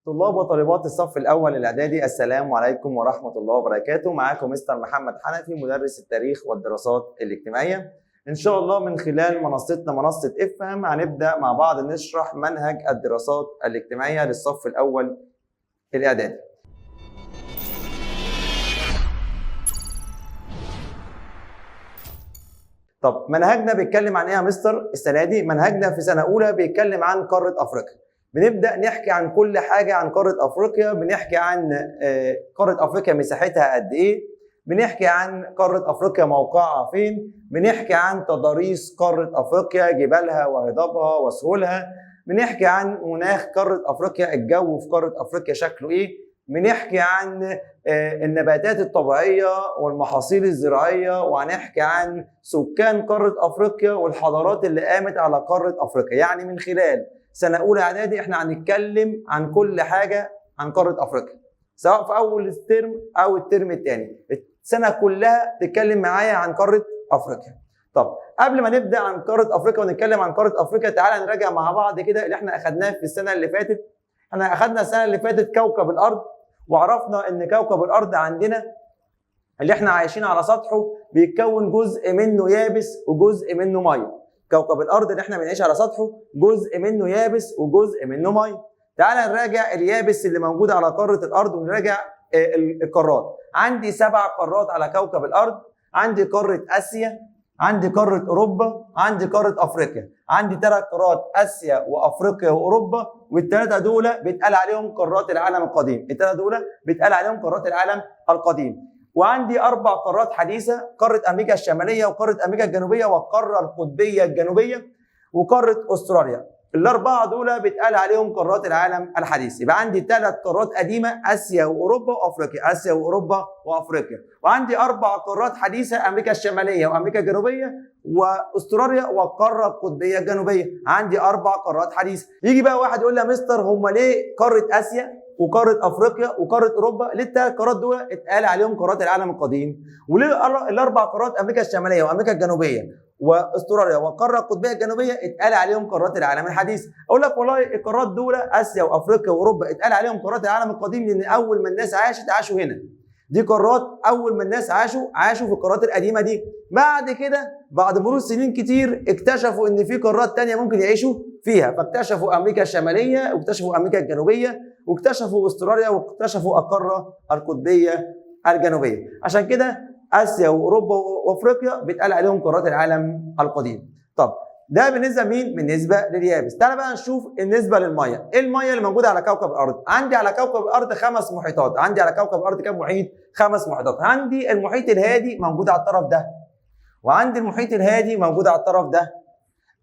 طلاب وطالبات الصف الأول الإعدادي، السلام عليكم ورحمة الله وبركاته. معاكم مستر محمد حنفي، مدرس التاريخ والدراسات الاجتماعية. إن شاء الله من خلال منصتنا منصة افهم هنبدأ مع بعض نشرح منهج الدراسات الاجتماعية للصف الأول الإعدادي. طب منهجنا بيتكلم عن إيه يا مستر السنة دي؟ منهجنا في سنة أولى بيتكلم عن قارة أفريقيا. بنبدأ نحكي عن كل حاجة عن قارة أفريقيا، بنحكي عن قارة أفريقيا مساحتها قد إيه، بنحكي عن قارة أفريقيا موقعها فين، بنحكي عن تضاريس قارة أفريقيا، جبالها وهضابها وسهولها، بنحكي عن مناخ قارة أفريقيا، الجو في قارة أفريقيا شكله إيه، بنحكي عن النباتات الطبيعية والمحاصيل الزراعية، وهنحكي عن سكان قارة أفريقيا والحضارات اللي قامت على قارة أفريقيا. يعني من خلال سنة أولى إعدادي إحنا هنتكلم عن كل حاجة عن قارة أفريقيا، سواء في أول الترم أو الترم الثاني، السنة كلها تتكلم معايا عن قارة أفريقيا. طب قبل ما نبدأ عن قارة أفريقيا ونتكلم عن قارة أفريقيا، تعالى نراجع مع بعض كده اللي إحنا أخدناه في السنة اللي فاتت. إحنا أخدنا السنة اللي فاتت كوكب الأرض، وعرفنا إن كوكب الأرض عندنا اللي إحنا عايشين على سطحه بيتكون جزء منه يابس وجزء منه مية. كوكب الارض اللي احنا بنعيش على سطحه جزء منه يابس وجزء منه مية. تعال نراجع اليابس اللي موجود على قارة الارض ونراجع القارات. عندي 7 قارات على كوكب الارض. عندي قارة اسيا، عندي قارة اوروبا، عندي قارة افريقيا. عندي 3 قارات، اسيا وافريقيا واوروبا، والثلاثة دول بيتقال عليهم قارات العالم القديم. الثلاثة دول بيتقال عليهم قارات العالم القديم. وعندي 4 قارات حديثة، قارة أمريكا الشمالية وقارة أمريكا الجنوبية والقارة القطبية الجنوبية وقارة أستراليا. ال4 دول بيتقال عليهم قارات العالم الحديث. يبقى عندي 3 قارات قديمة، آسيا وأوروبا وأفريقيا، آسيا وأوروبا وأفريقيا. وعندي 4 قارات حديثة، أمريكا الشمالية وأمريكا الجنوبية وأستراليا والقارة القطبية الجنوبية. عندي 4 قارات حديثة. يجي بقى واحد يقول لي يا مستر، هم ليه قارة آسيا وقارة أفريقيا وقارة أوروبا، ليه ال3 قارات دول اتقال عليهم قارات العالم القديم؟ وليه ال4 قارات أمريكا الشمالية وأمريكا الجنوبية وأستراليا والقارة القطبية الجنوبية اتقال عليهم قارات العالم الحديث؟ أقول لك والله القارات دول آسيا وأفريقيا وأوروبا اتقال عليهم قارات العالم القديم لأن أول ما الناس عاشت عاشوا هنا. دي قارات أول ما الناس عاشوا في القارات القديمة دي. بعد كده بعد مرور سنين كتير اكتشفوا إن في قارات تانية ممكن يعيشوا فيها، فاكتشفوا أمريكا الشمالية واكتشفوا أمريكا الجنوبية واكتشفوا استراليا واكتشفوا القارة القطبية الجنوبية. عشان كده آسيا وأوروبا وأفريقيا بيتقال عليهم قارات العالم القديم. طب ده بالنسبة مين؟ بالنسبة لليابس. تعالى بقى نشوف النسبة للمية. إيه المية اللي موجودة على كوكب الأرض؟ عندي على كوكب الأرض 5 محيطات. عندي على كوكب الأرض كام محيط؟ 5 محيطات. عندي المحيط الهادي موجود على الطرف ده، وعندي المحيط الهادي موجود على الطرف ده.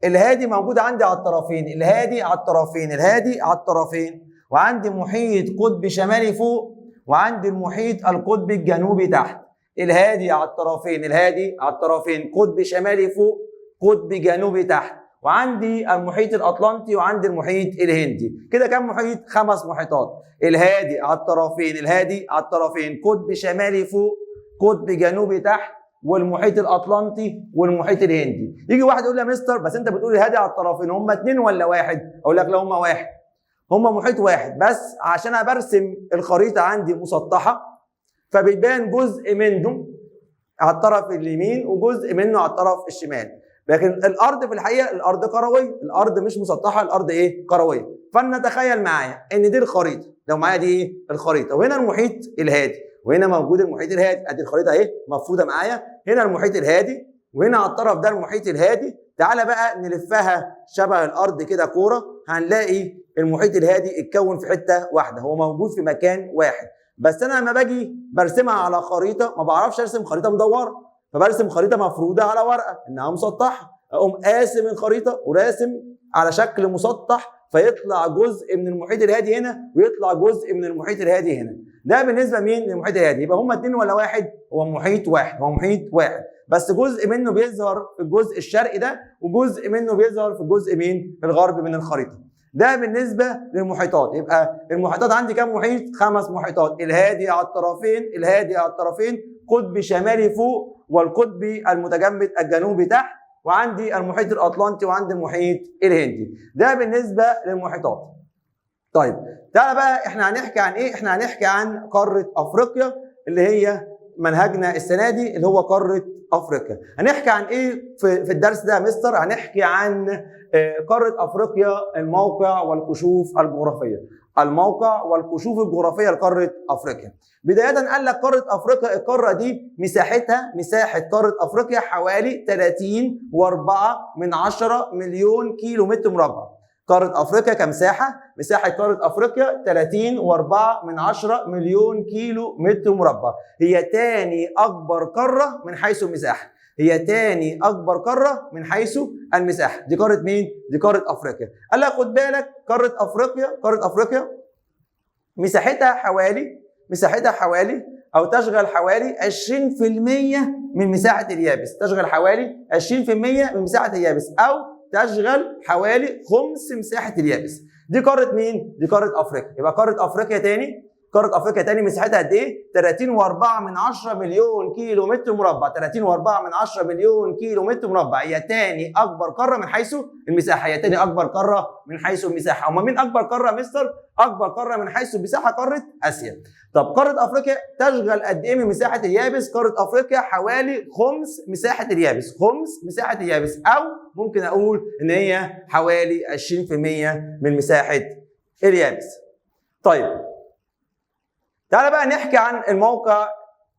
الهادي موجود عندي على الطرفين، الهادي على الطرفين، الهادي على الطرفين. وعندي محيط قطبي شمالي فوق، وعندي المحيط القطبي الجنوبي تحت. الهادي على الطرفين، الهادي على الطرفين، قطب شمالي فوق، قطب جنوبي تحت. وعندي المحيط الأطلنطي وعندي المحيط الهندي. كده كم محيط؟ 5 محيطات. الهادي على الطرفين، الهادي على الطرفين، قطب شمالي فوق، قطب جنوبي تحت، والمحيط الأطلنطي والمحيط الهندي. يجي واحد يقول لي يا مستر بس انت بتقول الهادي على الطرفين، هم 2 ولا 1؟ اقول لك لا، هم 1، هم محيط واحد، بس عشان انا برسم الخريطة عندي مسطحة فبيبان جزء منه على الطرف اليمين وجزء منه على الطرف الشمال. لكن الارض في الحقيقة الارض كروية، الارض مش مسطحة، الارض ايه؟ كروية. فلنتخيل معايا ان دي الخريطة، لو معايا دي ايه؟ الخريطة، وهنا المحيط الهادي، وهنا موجود المحيط الهادي، ادي الخريطة اهي مفروده معايا، هنا المحيط الهادي وهنا على الطرف ده المحيط الهادي. تعالى بقى نلفها شبه الارض كده كورة، هنلاقي المحيط الهادي اتكون في حتة واحدة، هو موجود في مكان واحد. بس انا لما باجي برسمها على خريطة ما بعرفش ارسم خريطة مدورة، فبرسم خريطة مفروده على ورقة انها مسطحة، اقوم قاسم الخريطة وراسم على شكل مسطح، فيطلع جزء من المحيط الهادي هنا ويطلع جزء من المحيط الهادي هنا. ده بالنسبة مين؟ للمحيط الهادي. يبقى هما 2 ولا 1؟ هو محيط واحد، هو محيط واحد، بس جزء منه بيظهر في الجزء الشرقي ده وجزء منه بيظهر في الجزء مين؟ الغربي من الخريطة. ده بالنسبة للمحيطات. يبقى المحيطات عندي كام محيط؟ 5 محيطات. الهادي على الطرفين، الهادي على الطرفين، قطب شمالي فوق والقطبي المتجمد الجنوبي تحت، وعندي المحيط الأطلنطي وعندي المحيط الهندي. ده بالنسبة للمحيطات. طيب تعالى بقى احنا هنحكي عن ايه؟ احنا هنحكي عن قارة افريقيا اللي هي منهجنا السنة دي اللي هو قارة افريقيا. هنحكي عن ايه في الدرس ده يا مستر؟ هنحكي عن قارة افريقيا، الموقع والكشوف الجغرافية. الموقع والكشوف الجغرافية لقاره افريقيا. بداية قال لك قارة افريقيا، القارة دي مساحتها، مساحة قارة افريقيا حوالي 30.4 مليون كيلو متر مربع. قارة افريقيا كمساحه، مساحة قارة افريقيا 30.4 مليون كيلو متر مربع. هي تاني اكبر قارة من حيث المساحة. هي تاني اكبر قارة من حيث المساحة. دي قارة مين؟ دي قارة افريقيا. قال لك خد بالك قارة افريقيا، قارة افريقيا مساحتها حوالي، مساحتها حوالي او تشغل حوالي 20% من مساحة اليابس، تشغل حوالي 20% من مساحة اليابس، او تشغل حوالي خمس مساحة اليابس. دي قارة مين؟ دي قارة افريقيا. يبقى قارة افريقيا تاني، قارة افريقيا تاني مساحتها قد ايه؟ 30.4 مليون كيلو متر مربع، 30.4 مليون كيلو متر مربع. هي تاني اكبر قارة من حيث المساحة، هي تاني اكبر قارة من حيث المساحة. امال مين اكبر قارة يا مستر؟ اكبر قارة من حيث المساحة قارة اسيا. طب قارة افريقيا تشغل قد ايه من مساحة اليابس؟ قارة افريقيا حوالي خمس مساحة اليابس، خمس مساحة اليابس، او ممكن اقول ان هي حوالي 20% من مساحة اليابس. طيب تعالى بقى نحكي عن الموقع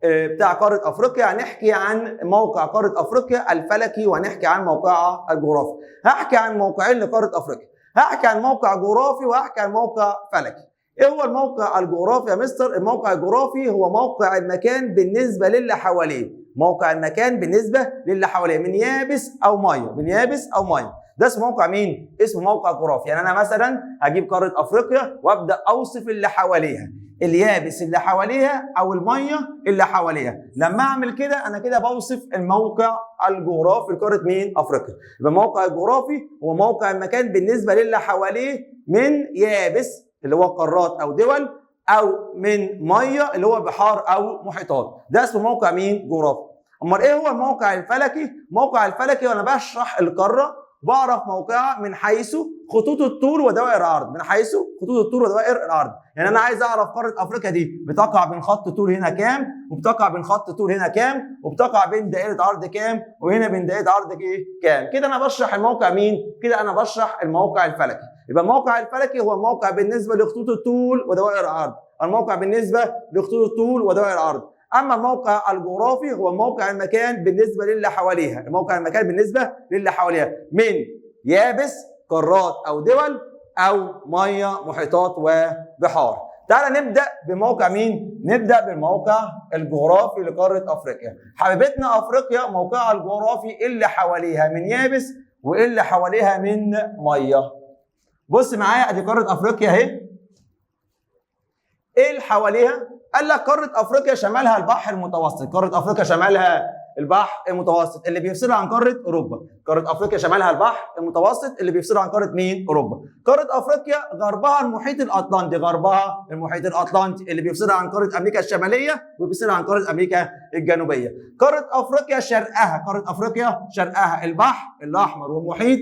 بتاع قارة افريقيا. هنحكي عن موقع قارة افريقيا الفلكي، وهنحكي عن موقعها الجغرافي. هحكي عن موقعين لقارة افريقيا، هحكي عن موقع جغرافي وهحكي عن موقع فلكي. ايه هو الموقع الجغرافي يا مستر؟ الموقع الجغرافي هو موقع المكان بالنسبة للي حواليه، موقع المكان بالنسبة للي حواليه من يابس او مية، من يابس او مية. ده اسمه موقع مين؟ اسمه موقع جغرافي. يعني انا مثلا هجيب قارة افريقيا وابدا اوصف اللي حواليها، اليابس اللي حواليها او المية اللي حواليها. لما اعمل كده انا كده بوصف الموقع الجغرافي لقاره مين؟ افريقيا. يبقى الموقع الجغرافي هو موقع المكان بالنسبة للي حواليه من يابس اللي هو قارات او دول، او من مية اللي هو بحار او محيطات. ده اسمه موقع مين؟ جغرافي. امال ايه هو الموقع الفلكي؟ موقع الفلكي وانا بشرح القارة بعرف موقعها من حيث خطوط الطول ودوائر العرض، من حيث خطوط الطول ودوائر العرض. يعني انا عايز اعرف قارة افريقيا دي بتقع بين خط طول هنا كام، وبتقع بين خط طول هنا كام، وبتقع بين دائرة عرض كام، وهنا بين دائرة عرض ايه كام. كده انا بشرح الموقع مين؟ كده انا بشرح الموقع الفلكي. يبقى الموقع الفلكي هو الموقع بالنسبة لخطوط الطول ودوائر العرض، الموقع بالنسبة لخطوط الطول ودوائر العرض. اما الموقع الجغرافي هو موقع المكان بالنسبة للي حواليها، الموقع المكان بالنسبة للي حواليها من يابس، قارات او دول، او مية، محيطات وبحار. تعال نبدا بموقع مين؟ نبدا بالموقع الجغرافي لقاره افريقيا. حبيبتنا افريقيا موقعها الجغرافي اللي حواليها من يابس واللي حواليها من مية. بص معايا، ادي قارة افريقيا اهي. ايه اللي حواليها؟ قال لك قارة افريقيا شمالها البحر المتوسط، قارة افريقيا شمالها البحر المتوسط اللي بيفصلها عن قارة اوروبا. قارة افريقيا شمالها البحر المتوسط اللي بيفصلها عن قارة مين؟ اوروبا. قارة افريقيا غربها المحيط الاطلنطي، غربها المحيط الاطلنطي اللي بيفصلها عن قارة امريكا الشمالية وبيفصلها عن قارة امريكا الجنوبية. قارة افريقيا شرقها، قارة افريقيا شرقها البحر الاحمر والمحيط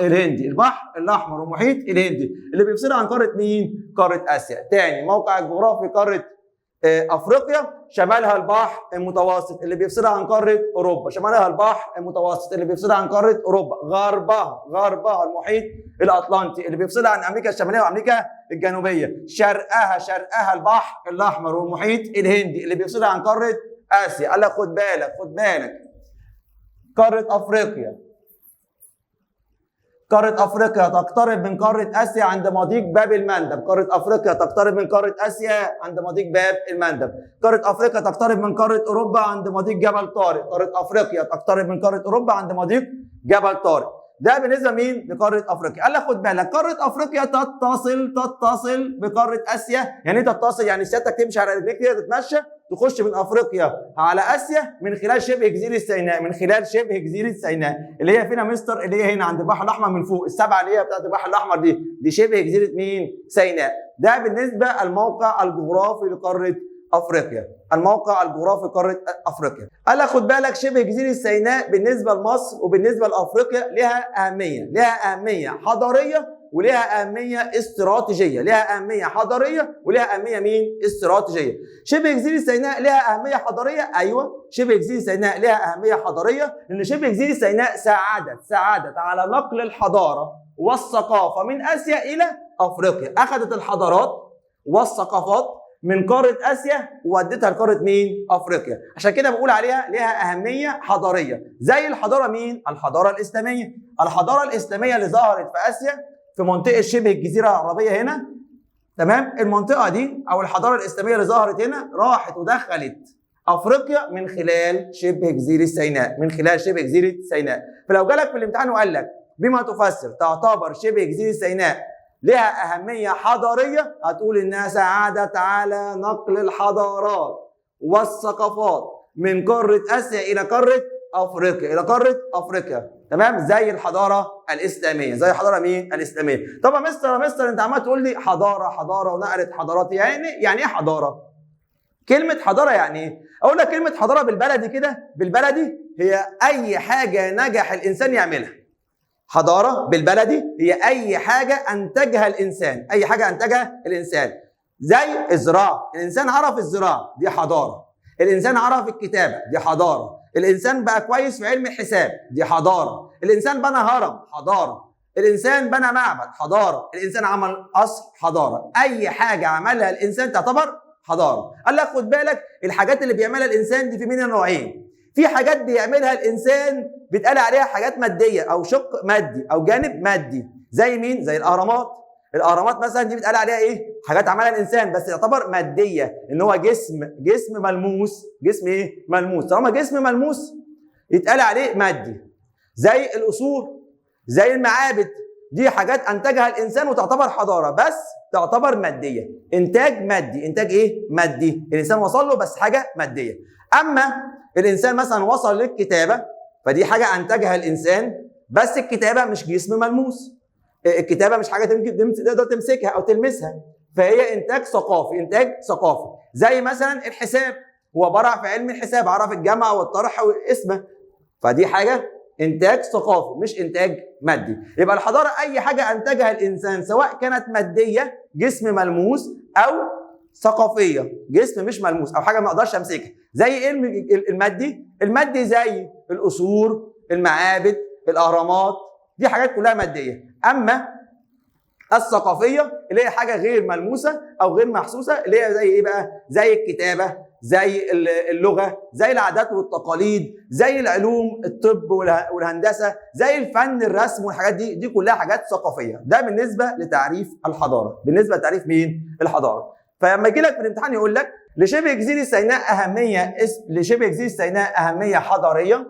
الهندي، البحر الاحمر والمحيط الهندي اللي بيفصلها عن قارة مين؟ قارة اسيا. تاني موقع الجغرافي قارة افريقيا شمالها البحر المتوسط اللي بيفصلها عن قارة اوروبا، شمالها البحر المتوسط اللي بيفصلها عن قارة اوروبا، غربها المحيط الاطلنطي اللي بيفصلها عن امريكا الشمالية وامريكا الجنوبية، شرقها البحر الاحمر والمحيط الهندي اللي بيفصلها عن قارة اسيا. قال لك خد بالك، خد بالك، قارة افريقيا، قارة أفريقيا تقترب من قارة آسيا عند مضيق باب المندب، قارة أفريقيا تقترب من قارة آسيا عند مضيق باب المندب، قارة أفريقيا تقترب من قارة أوروبا عند مضيق جبل طارق، قارة أفريقيا تقترب من قارة أوروبا عند مضيق جبل طارق. ده بالنسبة مين؟ لقارة أفريقيا. قال لك خد بالك، قارة أفريقيا تتصل بقارة آسيا. يعني إيه تتصل؟ يعني سيادتك تمشي على رجليك كده، تتمشى تخش من افريقيا على اسيا من خلال شبه جزيرة سيناء، من خلال شبه جزيرة سيناء اللي هي فين يا مستر؟ اللي هي هنا عند البحر الاحمر من فوق، السبعة اللي هي بتاعت البحر الاحمر دي شبه جزيرة مين؟ سيناء. ده بالنسبة الموقع الجغرافي لقاره افريقيا. الموقع الجغرافي قارة افريقيا. قال لك خد بالك شبه جزيرة سيناء بالنسبة لمصر وبالنسبة لافريقيا لها اهمية، لها اهمية حضارية ولها اهمية استراتيجية، لها اهمية حضارية ولها اهمية مين؟ استراتيجية. شبه جزيرة سيناء لها اهمية حضارية؟ ايوه، شبه جزيرة سيناء لها اهمية حضارية لان شبه جزيرة سيناء ساعدت على نقل الحضارة والثقافة من اسيا الى افريقيا، اخذت الحضارات والثقافات من قارة اسيا وودتها لقاره مين؟ افريقيا. عشان كده بقول عليها لها اهمية حضارية، زي الحضارة مين؟ الحضارة الاسلامية. الحضارة الاسلامية اللي ظهرت في اسيا في منطقة شبه الجزيرة العربية هنا، تمام؟ المنطقة دي او الحضارة الاسلامية اللي ظهرت هنا راحت ودخلت افريقيا من خلال شبه جزيرة سيناء، من خلال شبه جزيرة سيناء. فلو جالك في الامتحان وقال لك بما تفسر تعتبر شبه جزيرة سيناء لها أهمية حضارية، هتقول إنها ساعدت على نقل الحضارات والثقافات من قارة آسيا إلى قارة أفريقيا، إلى قارة أفريقيا، تمام؟ زي الحضارة الإسلامية، زي الحضارة مين؟ الإسلامية. طب يا مستر أنت عمال تقول لي حضارة حضارة ونقلت حضارات، يعني إيه حضارة؟ كلمة حضارة يعني إيه؟ أقول لك كلمة حضارة بالبلدي كده، بالبلدي هي أي حاجة نجح الإنسان يعملها. حضارة بالبلدي هي أي حاجة أنتجها الإنسان، أي حاجة أنتجها الإنسان، زي الزراعة، الإنسان عرف الزراعة دي حضارة، الإنسان عرف الكتابة دي حضارة، الإنسان بقى كويس في علم الحساب دي حضارة، الإنسان بنى هرم حضارة، الإنسان بنى معبد حضارة، الإنسان عمل قصر حضارة، أي حاجة عملها الإنسان تعتبر حضارة. قال لك خد بالك الحاجات اللي بيعملها الإنسان دي في منها نوعين، في حاجات بيعملها الإنسان بيتقال عليها حاجات مادية أو شق مادي أو جانب مادي، زي مين؟ زي الأهرامات. الأهرامات مثلا دي بيتقال عليها إيه؟ حاجات عملها الإنسان بس يعتبر مادية، إن هو جسم ملموس، جسم إيه؟ ملموس، طالما جسم ملموس يتقال عليه مادي. زي القصور، زي المعابد، دي حاجات أنتجها الإنسان وتعتبر حضارة بس تعتبر مادية، إنتاج مادي، إنتاج إيه؟ مادي، الإنسان وصل له بس حاجة مادية. أما الإنسان مثلا وصل للكتابة فدي حاجة أنتجها الإنسان بس الكتابة مش جسم ملموس، الكتابة مش حاجة تقدر تمسكها أو تلمسها، فهي إنتاج ثقافي، إنتاج ثقافي. زي مثلا الحساب، هو برع في علم الحساب، عرف الجمع والطرح والقسمة، فدي حاجة إنتاج ثقافي مش إنتاج مادي. يبقى الحضارة أي حاجة أنتجها الإنسان سواء كانت مادية جسم ملموس أو ثقافية جسم مش ملموس أو حاجة ما أقدرش أمسكها. زي إيه المادي؟ المادي زي القصور، المعابد، الأهرامات، دي حاجات كلها مادية. أما الثقافية اللي هي حاجة غير ملموسة أو غير محسوسة، اللي هي زي إيه بقى؟ زي الكتابة، زي اللغة، زي العادات والتقاليد، زي العلوم، الطب والهندسة، زي الفن، الرسم والحاجات دي، دي كلها حاجات ثقافية. ده بالنسبة لتعريف الحضارة، بالنسبة لتعريف مين؟ الحضارة. فلما يجي لك في الامتحان يقول لك لشبه جزيرة سيناء أهمية، لشبه جزيرة سيناء أهمية حضارية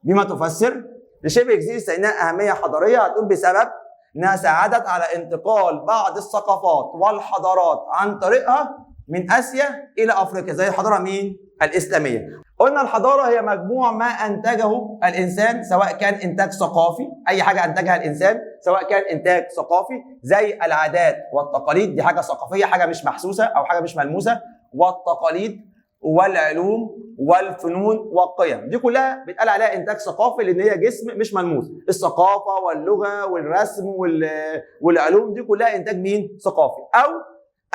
بما تفسر، لشبه جزيرة سيناء أهمية حضارية، هتقول بسبب إنها ساعدت على انتقال بعض الثقافات والحضارات عن طريقها من آسيا إلى أفريقيا، زي الحضارة مين؟ الإسلامية. قلنا الحضارة هي مجموع ما أنتجه الإنسان، سواء كان إنتاج ثقافي، أي حاجة أنتجها الإنسان، سواء كان إنتاج ثقافي زي العادات والتقاليد، دي حاجة ثقافية، حاجة مش محسوسة أو حاجة مش ملموسة، والتقاليد والعلوم والفنون والقيم، دي كلها بيتقال عليها إنتاج ثقافي لأن هي جسم مش ملموس. الثقافة واللغة والرسم والعلوم دي كلها إنتاج مين؟ ثقافي. أو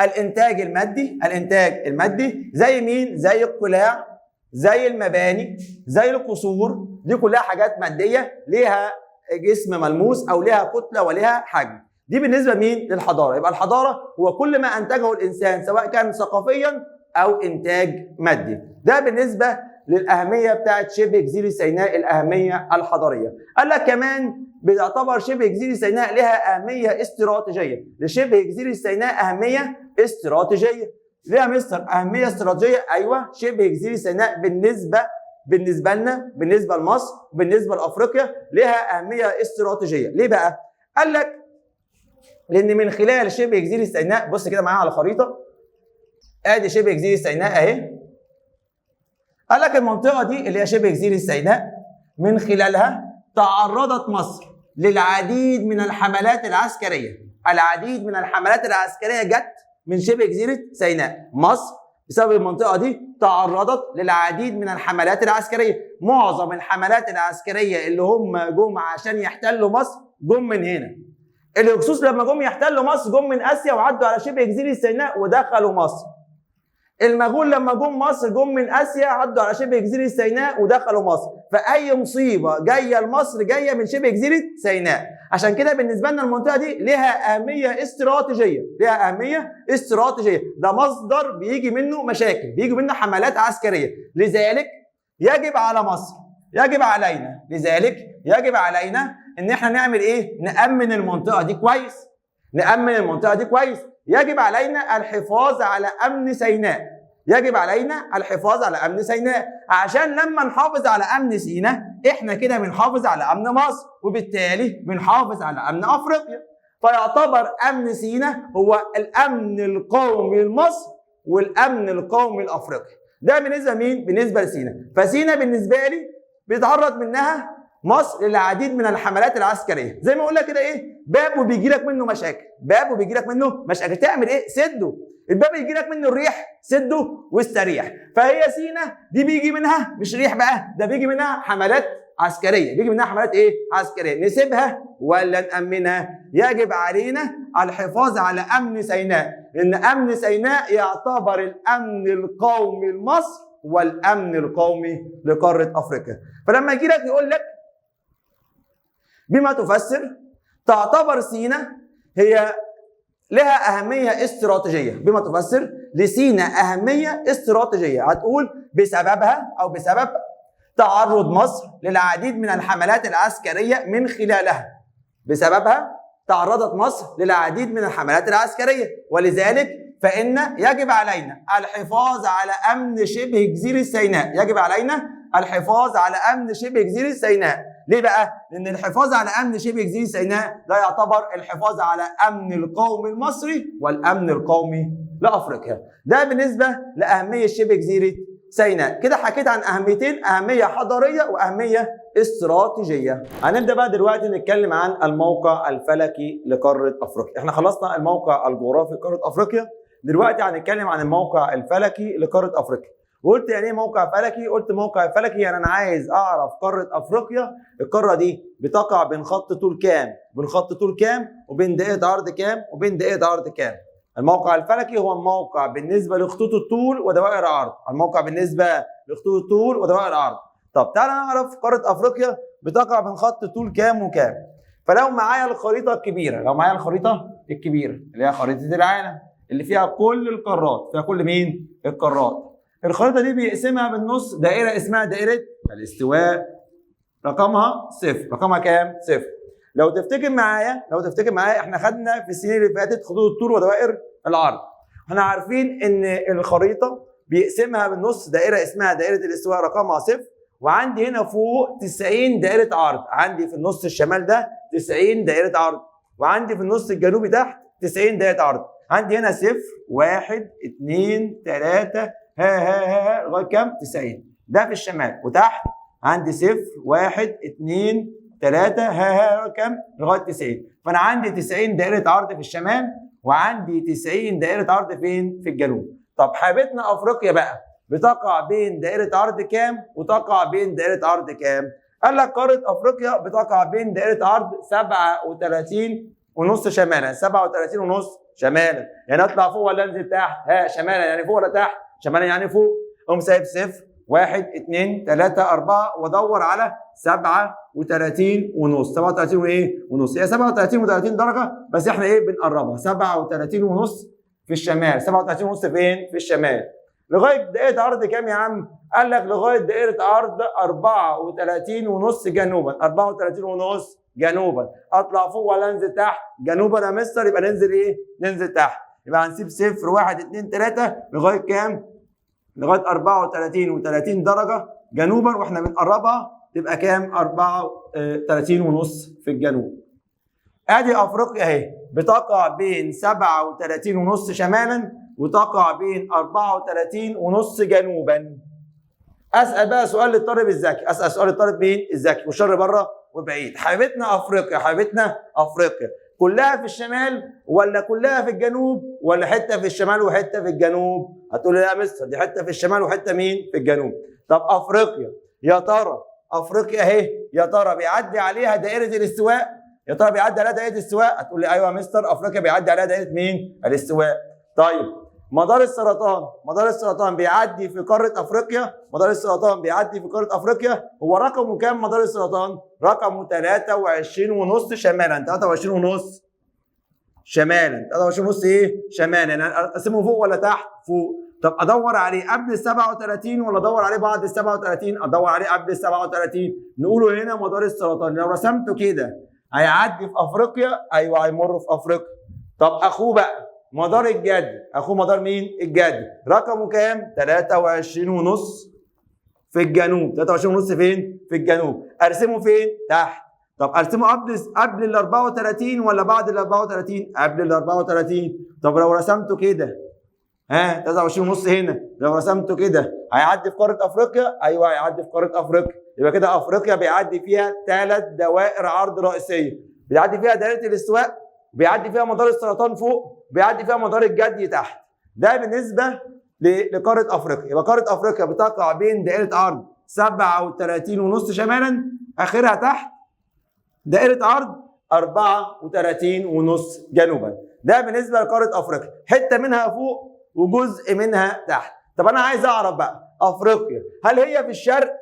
الإنتاج المادي، الإنتاج المادي زي مين؟ زي القلاع، زي المباني، زي القصور، دي كلها حاجات مادية ليها جسم ملموس أو ليها كتلة وليها حجم. دي بالنسبة مين؟ للحضارة. يبقى الحضارة هو كل ما أنتجه الإنسان سواء كان ثقافيا أو إنتاج مادي. ده بالنسبة للأهمية بتاعت شبه جزيرة سيناء، الأهمية الحضارية. قال لك كمان بتعتبر شبه جزيرة سيناء لها أهمية استراتيجية. لشبه جزيرة سيناء أهمية استراتيجية. ليه يا مستر أهمية استراتيجية؟ أيوه، شبه جزيرة سيناء بالنسبة لنا، بالنسبة لمصر، بالنسبة لأفريقيا، لها أهمية استراتيجية. ليه بقى؟ قال لك لأن من خلال شبه جزيرة سيناء، بص كده معايا على الخريطة، ادي شبه جزيرة سيناء اهي. قال لك المنطقة دي اللي هي شبه جزيرة سيناء من خلالها تعرضت مصر للعديد من الحملات العسكرية. العديد من الحملات العسكرية جت من شبه جزيرة سيناء. مصر بسبب المنطقة دي تعرضت للعديد من الحملات العسكرية. معظم الحملات العسكرية اللي هم جم عشان يحتلوا مصر جم من هنا. الهكسوس لما جم يحتلوا مصر جم من اسيا وعدوا على شبه جزيرة سيناء ودخلوا مصر. المغول لما جم مصر جم من اسيا عدوا على شبه جزيرة سيناء ودخلوا مصر. فاي مصيبة جاية لمصر جاية من شبه جزيرة سيناء. عشان كده بالنسبة لنا المنطقة دي لها اهمية استراتيجية، لها اهمية استراتيجية. ده مصدر بيجي منه مشاكل، بيجي منه حملات عسكرية. لذلك يجب على مصر، يجب علينا، لذلك يجب علينا ان احنا نعمل ايه؟ نأمن المنطقة دي كويس. نأمن المنطقة دي كويس. يجب علينا الحفاظ على امن سيناء. يجب علينا الحفاظ على امن سيناء، عشان لما نحافظ على امن سيناء احنا كده بنحافظ على امن مصر، وبالتالي بنحافظ على امن افريقيا. فيعتبر امن سيناء هو الامن القومي لمصر والامن القومي لافريقيا. ده بالنسبة مين؟ بالنسبة لسيناء. فسيناء بالنسبة لي بيتعرض منها مصر للعديد من الحملات العسكرية. زي ما اقول لك كده ايه؟ باب وبيجي لك منه مشاكل، باب وبيجي لك منه مشاكل، تعمل ايه؟ سده. الباب يجي لك منه الريح سده واستريح. فهي سينا دي بيجي منها مش ريح بقى، ده بيجي منها حملات عسكرية، بيجي منها حملات ايه؟ عسكرية. نسيبها ولا نامنها؟ يجب علينا الحفاظ على امن سيناء، لان امن سيناء يعتبر الامن القومي لمصر والامن القومي لقاره افريقيا. فلما يجي لك يقول لك بما تفسر تعتبر سينا هي لها أهمية استراتيجية، بما تفسر لسينا أهمية استراتيجية، هتقول بسببها أو بسبب تعرض مصر للعديد من الحملات العسكرية من خلالها. بسببها تعرضت مصر للعديد من الحملات العسكرية، ولذلك فإن يجب علينا الحفاظ على أمن شبه جزيرة سيناء. يجب علينا الحفاظ على أمن شبه جزيرة سيناء. ليه بقى؟ لأن الحفاظ على أمن شبه جزيرة سيناء ده يعتبر الحفاظ على أمن القومي المصري والأمن القومي لأفريقيا. ده بالنسبة لأهمية شبه جزيرة سيناء. كده حكيت عن أهميتين، أهمية حضارية وأهمية استراتيجية. هنبدأ بقى دلوقتي نتكلم عن الموقع الفلكي لقارة أفريقيا. احنا خلصنا الموقع الجغرافي لقارة أفريقيا، دلوقتي هنتكلم عن الموقع الفلكي لقارة أفريقيا. وقلت يعني ايه موقع فلكي؟ قلت موقع فلكي يعني انا عايز اعرف قارة افريقيا، القارة دي بتقع بين خط طول كام؟ بين خط طول كام؟ وبين دقيقة عرض كام؟ وبين دقيقة عرض كام؟ الموقع الفلكي هو الموقع بالنسبة لخطوط الطول ودوائر العرض، الموقع بالنسبة لخطوط الطول ودوائر العرض. طب تعالى نعرف قارة افريقيا بتقع بين خط طول كام وكام؟ فلو معايا الخريطة الكبيرة، لو معايا الخريطة الكبيرة اللي هي خريطة العالم اللي فيها كل القارات، فيها كل مين؟ القارات. الخريطة دي بيقسمها بالنص دائرة اسمها دائرة الاستواء، رقمها صفر، رقمها كام؟ صفر. لو تفتكر معايا، لو تفتكر معايا احنا خدنا في السنين اللي فاتت خطوط الطول ودوائر العرض. احنا عارفين ان الخريطة بيقسمها بالنص دائرة اسمها دائرة الاستواء رقمها صفر، وعندي هنا فوق 90 دائرة عرض، عندي في النص الشمال ده 90 دائرة عرض، وعندي في النص الجنوبي تحت 90 دائرة عرض. عندي هنا 0 1 2 3 ها ها ها لغاية كام؟ 90. ده في الشمال، وتحت عندي 0 1 2 3 ها ها كام؟ لغاية 90. فانا عندي 90 دائرة عرض في الشمال، وعندي 90 دائرة عرض فين؟ في الجنوب. طب حبيبتنا افريقيا بقى بتقع بين دائرة عرض كام وتقع بين دائرة عرض كام؟ قال لك قارة افريقيا بتقع بين دائرة عرض 37.5 شمالا، 37.5 شمالا، يعني اطلع فوق ولا انزل تحت؟ ها شمالا يعني فوق ولا تحت؟ شمالا يعني فوق. اقوم سايب 0 1 2 3 4 وادور على 37.5، 37 وايه؟ ونص، هي 37 و30 درجه بس احنا ايه بنقربها، 37.5 في الشمال، 37.5 فين؟ في الشمال. لغاية دائرة عرض كام يا عم؟ قال لك لغاية دائرة عرض 34.5 جنوبا، 34.5 جنوبا. اطلع فوق ولا انزل تحت؟ جنوبا يا مستر، يبقى ننزل ايه؟ ننزل تحت. يبقى هنسيب 0 1 2 3 لغاية كام؟ لغاية 34 و30 درجه جنوبا، واحنا بنقربها تبقى كام؟ 34.5 في الجنوب. ادي افريقيا اهي بتقع بين 37.5 شمالا وتقع بين 34.5 جنوبا. اسال بقى سؤال للطالب الذكي، اسال سؤال للطالب مين؟ الذكي، والشر بره وبعيد. حبيبتنا افريقيا، حبيبتنا افريقيا كلها في الشمال ولا كلها في الجنوب ولا حتة في الشمال وحتة في الجنوب؟ هتقول لي لا يا مستر دي حتة في الشمال وحتة مين؟ في الجنوب. طب افريقيا يا ترى، افريقيا اهي، يا ترى بيعدي عليها دائرة الاستواء؟ يا ترى بيعدي عليها دائرة الاستواء؟ هتقول لي ايوه يا مستر افريقيا بيعدي عليها دائرة مين؟ الاستواء. طيب مدار السرطان، مدار السرطان بيعدي في قارة افريقيا، مدار السرطان بيعدي في قارة افريقيا، هو رقمه كام مدار السرطان؟ رقمه 23.5 شمالا، 23.5 شمالا، 23.5 ايه؟ شمالا، يعني اقسمه فوق ولا تحت؟ فوق. طب ادور عليه قبل ال 37 ولا ادور عليه بعد ال 37؟ ادور عليه قبل ال 37. نقوله هنا مدار السرطان لو رسمته كده هيعدي في افريقيا؟ ايوه هيمر في افريقيا. طب اخوه بقى مدار الجدي، اخوه مدار مين؟ الجدي، رقمه كام؟ 23.5 في الجنوب، 23.5 فين؟ في الجنوب. ارسمه فين؟ تحت. طب ارسمه قبل ال 34 ولا بعد ال 34؟ قبل ال 34. طب لو رسمته كده، ها 23.5 هنا، لو رسمته كده هيعدي في قارة افريقيا؟ ايوه هيعدي في قارة افريقيا. يبقى كده افريقيا بيعدي فيها 3 دوائر عرض رئيسية، بيعدي فيها دائرة الاستواء، بيعدي فيها مدار السرطان فوق، بيعدي فيها مدار الجدي تحت. ده بالنسبة لقاره افريقيا. يبقى قارة افريقيا بتقع بين دائرة عرض 37.5 شمالا اخرها تحت، دائرة عرض 34.5 جنوبا. ده بالنسبة لقاره افريقيا، حتة منها فوق وجزء منها تحت. طب انا عايز اعرف بقى افريقيا هل هي في الشرق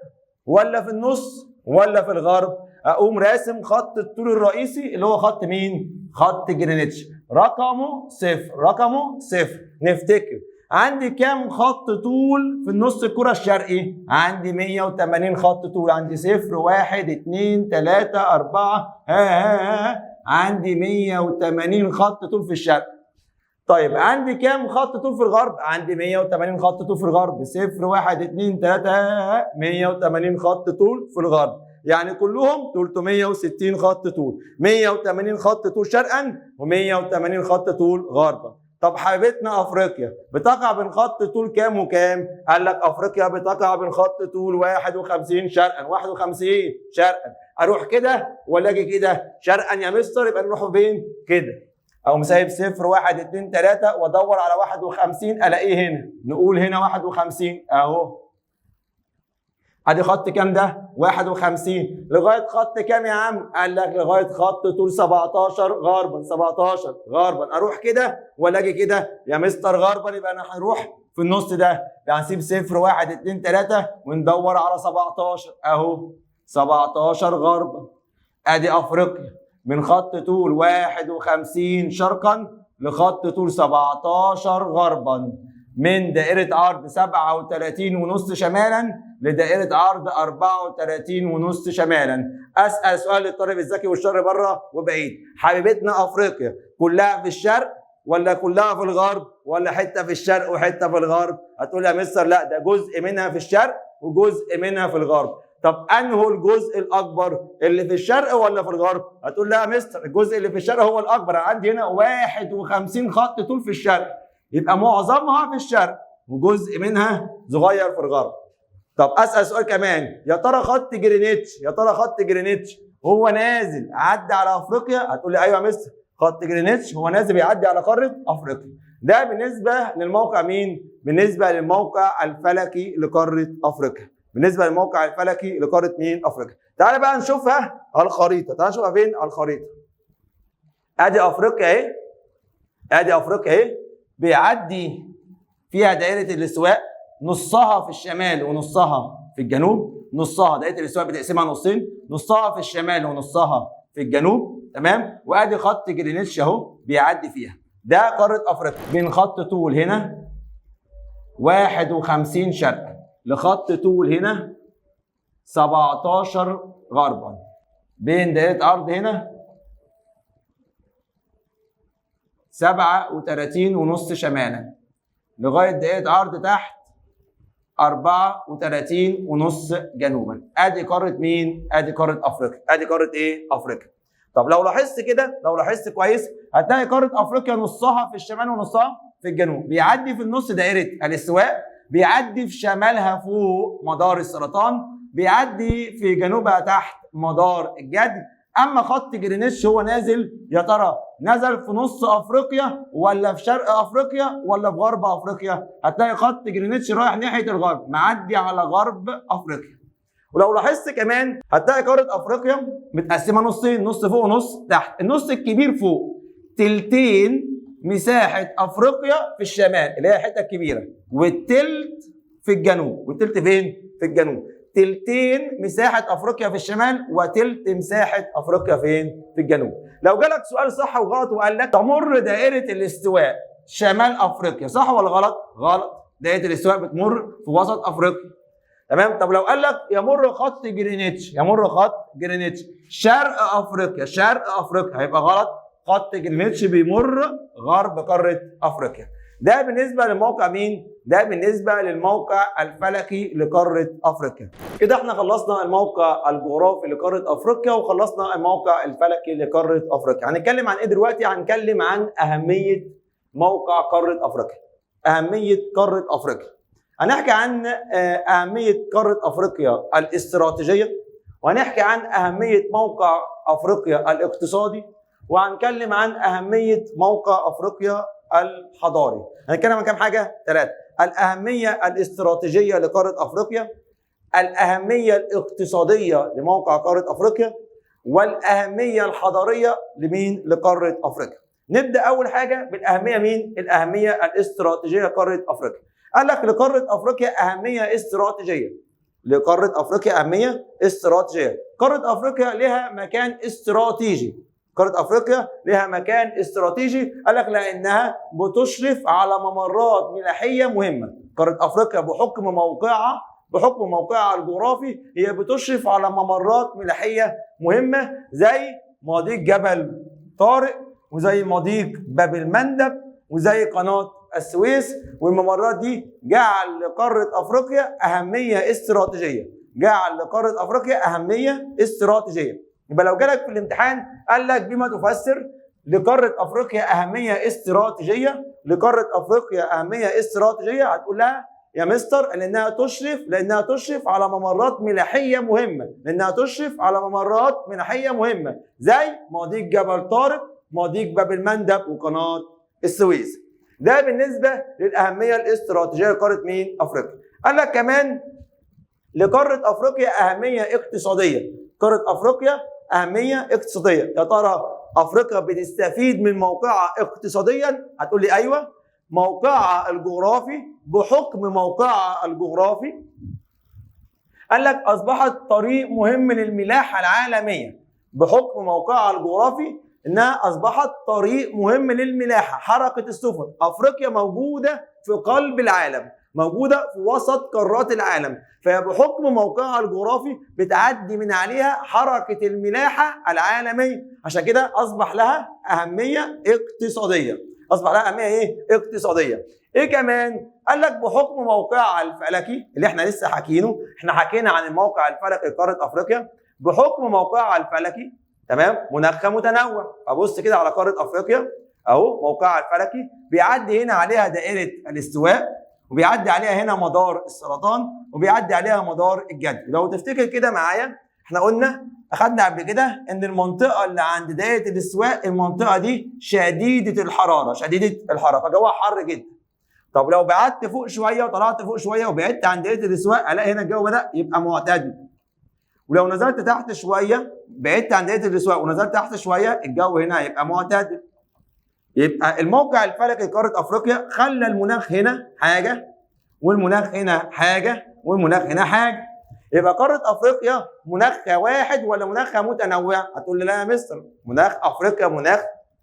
ولا في النص ولا في الغرب؟ اقوم راسم خط الطول الرئيسي اللي هو خط مين؟ خط جرينتش، رقمه صفر، رقمه صفر. نفتكر عندي كام خط طول في النص الكرة الشرقي؟ عندي 180 خط طول، عندي 0 1 2 3 4 ها ها ها، عندي 180 خط طول في الشرق. طيب عندي كام خط طول في الغرب؟ عندي 180 خط طول في الغرب، 0 1 2 3 180 خط طول في الغرب، يعني كلهم 360 خط طول، 180 خط طول شرقا و180 خط طول غربا. طب حبيبتنا افريقيا بتقع بين خط طول كام وكام؟ قال لك افريقيا بتقع بين خط طول 51 شرقا، 51 شرقا. اروح كده ولا اجي كده؟ شرقا يا مستر، يبقى نروح فين؟ كده. اقوم سايب 0 1 2 3 وادور على 51 الاقيه هنا، نقول هنا 51 اهو. ادي خط كام ده؟ 51. لغاية خط كام يا عم؟ قال لك لغاية خط طول 17 غربا، 17 غربا. اروح كده ولا اجي كده؟ يا مستر غربا، يبقى انا هروح في النص ده، يعني هنسيب 0 1 2 3 وندور على 17 اهو، 17 غربا. ادي افريقيا من خط طول 51 شرقا لخط طول 17 غربا، من دائرة عرض 37.5 شمالا لدائرة عرض 34.5 شمالا. أسأل سؤال للطالب الذكي والشر بره وبعيد، حبيبتنا أفريقيا كلها في الشرق ولا كلها في الغرب ولا حتة في الشرق وحتة في الغرب؟ هتقول يا مستر لا ده جزء منها في الشرق وجزء منها في الغرب. طب انه الجزء الاكبر اللي في الشرق ولا في الغرب؟ هتقول لا يا مستر الجزء اللي في الشرق هو الاكبر، عندي هنا 51 خط طول في الشرق، يبقى معظمها في الشرق وجزء منها صغير في الغرب. طب اسال سؤال كمان، يا ترى خط جرينتش، يا ترى خط جرينتش هو نازل عدى على افريقيا؟ هتقول لي ايوه يا مستر خط جرينتش هو نازل بيعدي على قارة افريقيا. ده بالنسبة للموقع مين؟ بالنسبة للموقع الفلكي لقاره افريقيا. بالنسبة للموقع الفلكي لقاره مين؟ افريقيا. تعال بقى نشوفها على الخريطة، تعال نشوفها فين؟ على الخريطة. ادي افريقيا اهي، ادي افريقيا اهي، بيعدي فيها دائرة الاستواء، نصها في الشمال ونصها في الجنوب، نصها دائرة الاستواء بتقسمها نصين، نصها في الشمال ونصها في الجنوب، تمام؟ وادي خط جرينتش اهو بيعدي فيها. ده قارة افريقيا، بين خط طول هنا 51 شرقا لخط طول هنا 17 غربا، بين دائرة عرض هنا 37.5 شمالا لغاية دائرة عرض تحت 34.5 جنوبا. ادي قارة مين؟ ادي قارة افريقيا. ادي قارة ايه؟ افريقيا. طب لو لاحظت كده، لو لاحظت كويس هتلاقي قارة افريقيا نصها في الشمال ونصها في الجنوب، بيعدي في النص دائرة الاستواء، بيعدي في شمالها فوق مدار السرطان، بيعدي في جنوبها تحت مدار الجدي، اما خط جرينتش هو نازل، يا ترى نزل في نص افريقيا ولا في شرق افريقيا ولا في غرب افريقيا؟ هتلاقي خط جرينتش رايح ناحية الغرب، معدي على غرب افريقيا. ولو لاحظت كمان هتلاقي قارة افريقيا متقسمه نصين، نص فوق ونص تحت. النص الكبير فوق، تلتين مساحة افريقيا في الشمال اللي هي الحتة الكبيرة، والتلت في الجنوب. والتلت فين؟ في الجنوب. تلتين مساحة افريقيا في الشمال وتلت مساحة افريقيا فين؟ في الجنوب. لو جالك سؤال صح وغلط وقال لك تمر دائرة الاستواء شمال افريقيا، صح ولا غلط؟ غلط. دائرة الاستواء بتمر في وسط افريقيا. تمام؟ طب لو قال لك يمر خط جرينتش، يمر خط جرينتش شرق افريقيا، شرق افريقيا، هيبقى غلط. خط جرينتش بيمر غرب قارة افريقيا. ده بالنسبة لموقع مين؟ ده بالنسبة للموقع الفلكي لقاره افريقيا. كده احنا خلصنا الموقع الجغرافي لقاره افريقيا وخلصنا الموقع الفلكي لقاره افريقيا. هنتكلم عن ايه دلوقتي؟ هنتكلم عن اهمية موقع قارة افريقيا. اهمية قارة افريقيا. هنحكي عن اهمية قارة افريقيا الاستراتيجية، وهنحكي عن اهمية موقع افريقيا الاقتصادي، وهنتكلم عن اهمية موقع افريقيا الحضاري. هنتكلم عن كام حاجة؟ 3. الاهمية الاستراتيجية لقاره افريقيا، الاهمية الاقتصادية لموقع قارة افريقيا، والاهميه الحضارية لمين؟ لقاره افريقيا. نبدا اول حاجة بالاهميه مين؟ الاهمية الاستراتيجية لقاره افريقيا. قال لك لقاره افريقيا اهمية استراتيجية. لقاره افريقيا اهمية استراتيجية. قارة افريقيا لها مكان استراتيجي. قارة افريقيا لها مكان استراتيجي، قال لك لانها بتشرف على ممرات ملاحيه مهمة. قارة افريقيا بحكم موقعها الجغرافي هي بتشرف على ممرات ملاحيه مهمة، زي مضيق جبل طارق، وزي مضيق باب المندب، وزي قناة السويس. والممرات دي جعل لقاره افريقيا اهمية استراتيجية. جعل لقاره افريقيا اهمية استراتيجية. يبقى لو جالك في الامتحان قال لك بما تفسر لقاره افريقيا اهمية استراتيجية، لقاره افريقيا اهمية استراتيجية، هتقول لها يا مستر لانها تشرف على ممرات ملاحيه مهمة، لانها تشرف على ممرات ملاحيه مهمة زي مضيق جبل طارق، مضيق باب المندب، وقناة السويس. ده بالنسبة للاهميه الاستراتيجية لقاره مين؟ افريقيا. قال لك كمان لقاره افريقيا اهمية اقتصادية. قارة افريقيا اهمية اقتصادية. يا ترى افريقيا بتستفيد من موقعها اقتصاديا؟ هتقول لي ايوه، موقعها الجغرافي، بحكم موقعها الجغرافي قال لك اصبحت طريق مهم للملاحه العالمية. بحكم موقعها الجغرافي انها اصبحت طريق مهم للملاحه، حركة السفن. افريقيا موجودة في قلب العالم، موجودة في وسط قارات العالم، فبحكم موقعها الجغرافي بتعدي من عليها حركة الملاحة العالمية، عشان كده اصبح لها اهمية اقتصادية. اصبح لها اهمية ايه؟ اقتصادية. ايه كمان؟ قال لك بحكم موقعها الفلكي اللي احنا لسه حاكينه، احنا حكينا عن الموقع الفلكي لقاره افريقيا. بحكم موقعها الفلكي، تمام، مناخها متنوع. ابص كده على قارة افريقيا اهو، موقعها الفلكي بيعدي هنا عليها دائرة الاستواء، وبيعدي عليها هنا مدار السرطان، وبيعدي عليها مدار الجدي. لو تفتكر كده معايا احنا قلنا اخدنا قبل كده ان المنطقة اللي عند دائرة الاستواء المنطقة دي شديدة الحرارة، شديدة الحرارة، فجوها حر جدا. طب لو بعدت فوق شوية وطلعت فوق شوية وبعدت عن دائرة الاستواء الاقي هنا الجو بدا يبقى معتدل. ولو نزلت تحت شوية، بعدت عن دائرة الاستواء ونزلت تحت شوية، الجو هنا هيبقى معتدل. يبقى الموقع الفلكي لقاره افريقيا خلى المناخ هنا حاجة، والمناخ هنا حاجة، والمناخ هنا حاجة. يبقى قارة افريقيا مناخها واحد ولا مناخها متنوع؟ هتقول لي لا يا مستر، مناخ افريقيا مناخ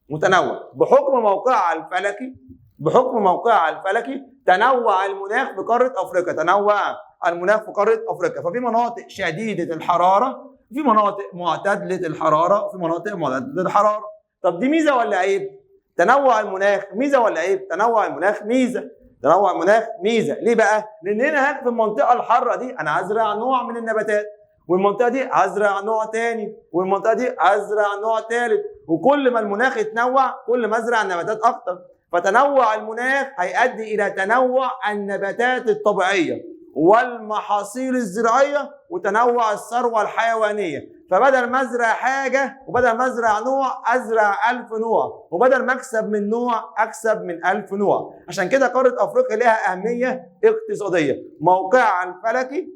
متنوع. بحكم موقعها الفلكي، بحكم موقعها الفلكي تنوع المناخ في قارة افريقيا، تنوع المناخ في قارة افريقيا. ففي مناطق شديدة الحرارة، في مناطق معتدلة الحرارة، وفي مناطق معتدلة الحرارة. طب دي ميزة ولا عيب؟ تنوع المناخ ميزة ولا عيب؟ تنوع المناخ ميزة. تنوع المناخ ميزة. ليه بقى؟ لان هنا في المنطقة الحارة دي انا هزرع نوع من النباتات، والمنطقة دي هزرع نوع تاني، والمنطقة دي هزرع نوع تالت، وكل ما المناخ يتنوع كل ما ازرع نباتات اكتر. فتنوع المناخ هيؤدي الى تنوع النباتات الطبيعية والمحاصيل الزراعية وتنوع الثروة الحيوانية. فبدل ما ازرع حاجة وبدل ما ازرع نوع ازرع 1000 نوع، وبدل ما اكسب من نوع اكسب من 1000 نوع. عشان كده قارة افريقيا لها اهمية اقتصادية. موقعها الفلكي،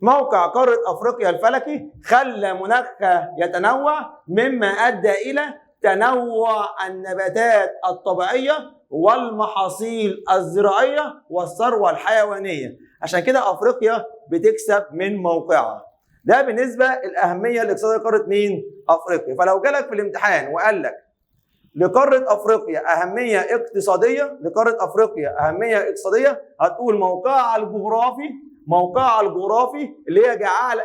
موقع قارة افريقيا الفلكي خلى مناخها يتنوع، مما ادى الى تنوع النباتات الطبيعية والمحاصيل الزراعية والثروة الحيوانية. عشان كده افريقيا بتكسب من موقعها. ده بالنسبة للاهميه الاقتصادية لقاره مين؟ افريقيا. فلو جالك في الامتحان وقال لك لقاره افريقيا اهمية اقتصادية، لقاره افريقيا اهمية اقتصادية، هتقول موقعها الجغرافي، موقعها الجغرافي اللي هي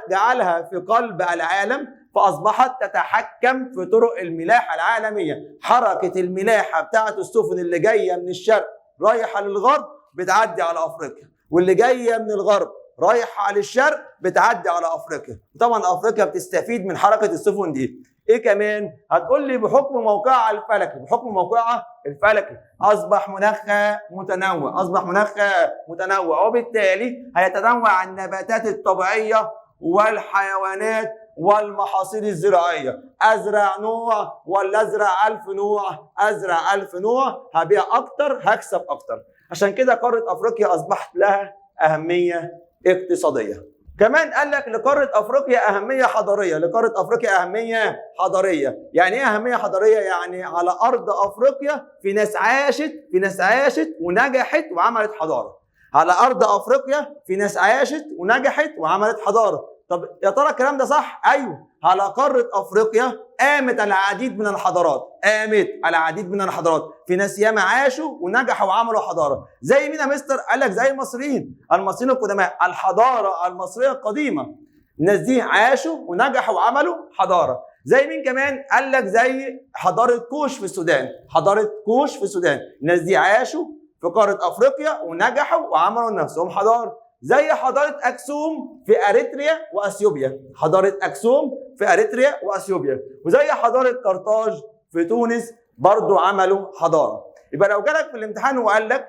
جعلها في قلب العالم، فاصبحت تتحكم في طرق الملاحة العالمية. حركة الملاحة بتاعه السفن اللي جاية من الشرق رايحة للغرب بتعدي على افريقيا، واللي جاية من الغرب رايحة للشرق بتعدي على افريقيا. طبعا افريقيا بتستفيد من حركة السفن دي. ايه كمان؟ هتقول لي بحكم موقعها الفلكي، بحكم موقعها الفلكي اصبح مناخها متنوع، اصبح مناخها متنوع، وبالتالي هيتنوع النباتات الطبيعية والحيوانات والمحاصيل الزراعية. ازرع نوع ولا ازرع 1000 نوع؟ ازرع 1000 نوع، هبيع اكتر، هكسب اكتر. عشان كده قارة افريقيا اصبحت لها اهمية اقتصادية. كمان قال لك لقاره افريقيا اهمية حضارية، لقاره افريقيا اهمية حضارية. يعني ايه اهمية حضارية؟ يعني على ارض افريقيا في ناس عاشت، في ناس عاشت ونجحت وعملت حضارة. على ارض افريقيا في ناس عاشت ونجحت وعملت حضارة. طب يا ترى الكلام ده صح؟ ايوه، على قارة افريقيا قامت العديد من الحضارات، قامت العديد من الحضارات، في ناس ياما عاشوا ونجحوا وعملوا حضارة. زي مين يا مستر؟ قال لك زي المصريين، المصريين القدماء، الحضارة المصرية القديمة، الناس دي عاشوا ونجحوا وعملوا حضارة. زي مين كمان؟ قال لك زي حضارة كوش في السودان، حضارة كوش في السودان، الناس دي عاشوا في قارة افريقيا ونجحوا وعملوا لنفسهم حضارة. زي حضارة أكسوم في أريتريا وأثيوبيا، حضارة أكسوم في أريتريا وأثيوبيا، وزي حضارة قرطاج في تونس برضو عملوا حضارة. يبقى لو جالك في الامتحان وقال لك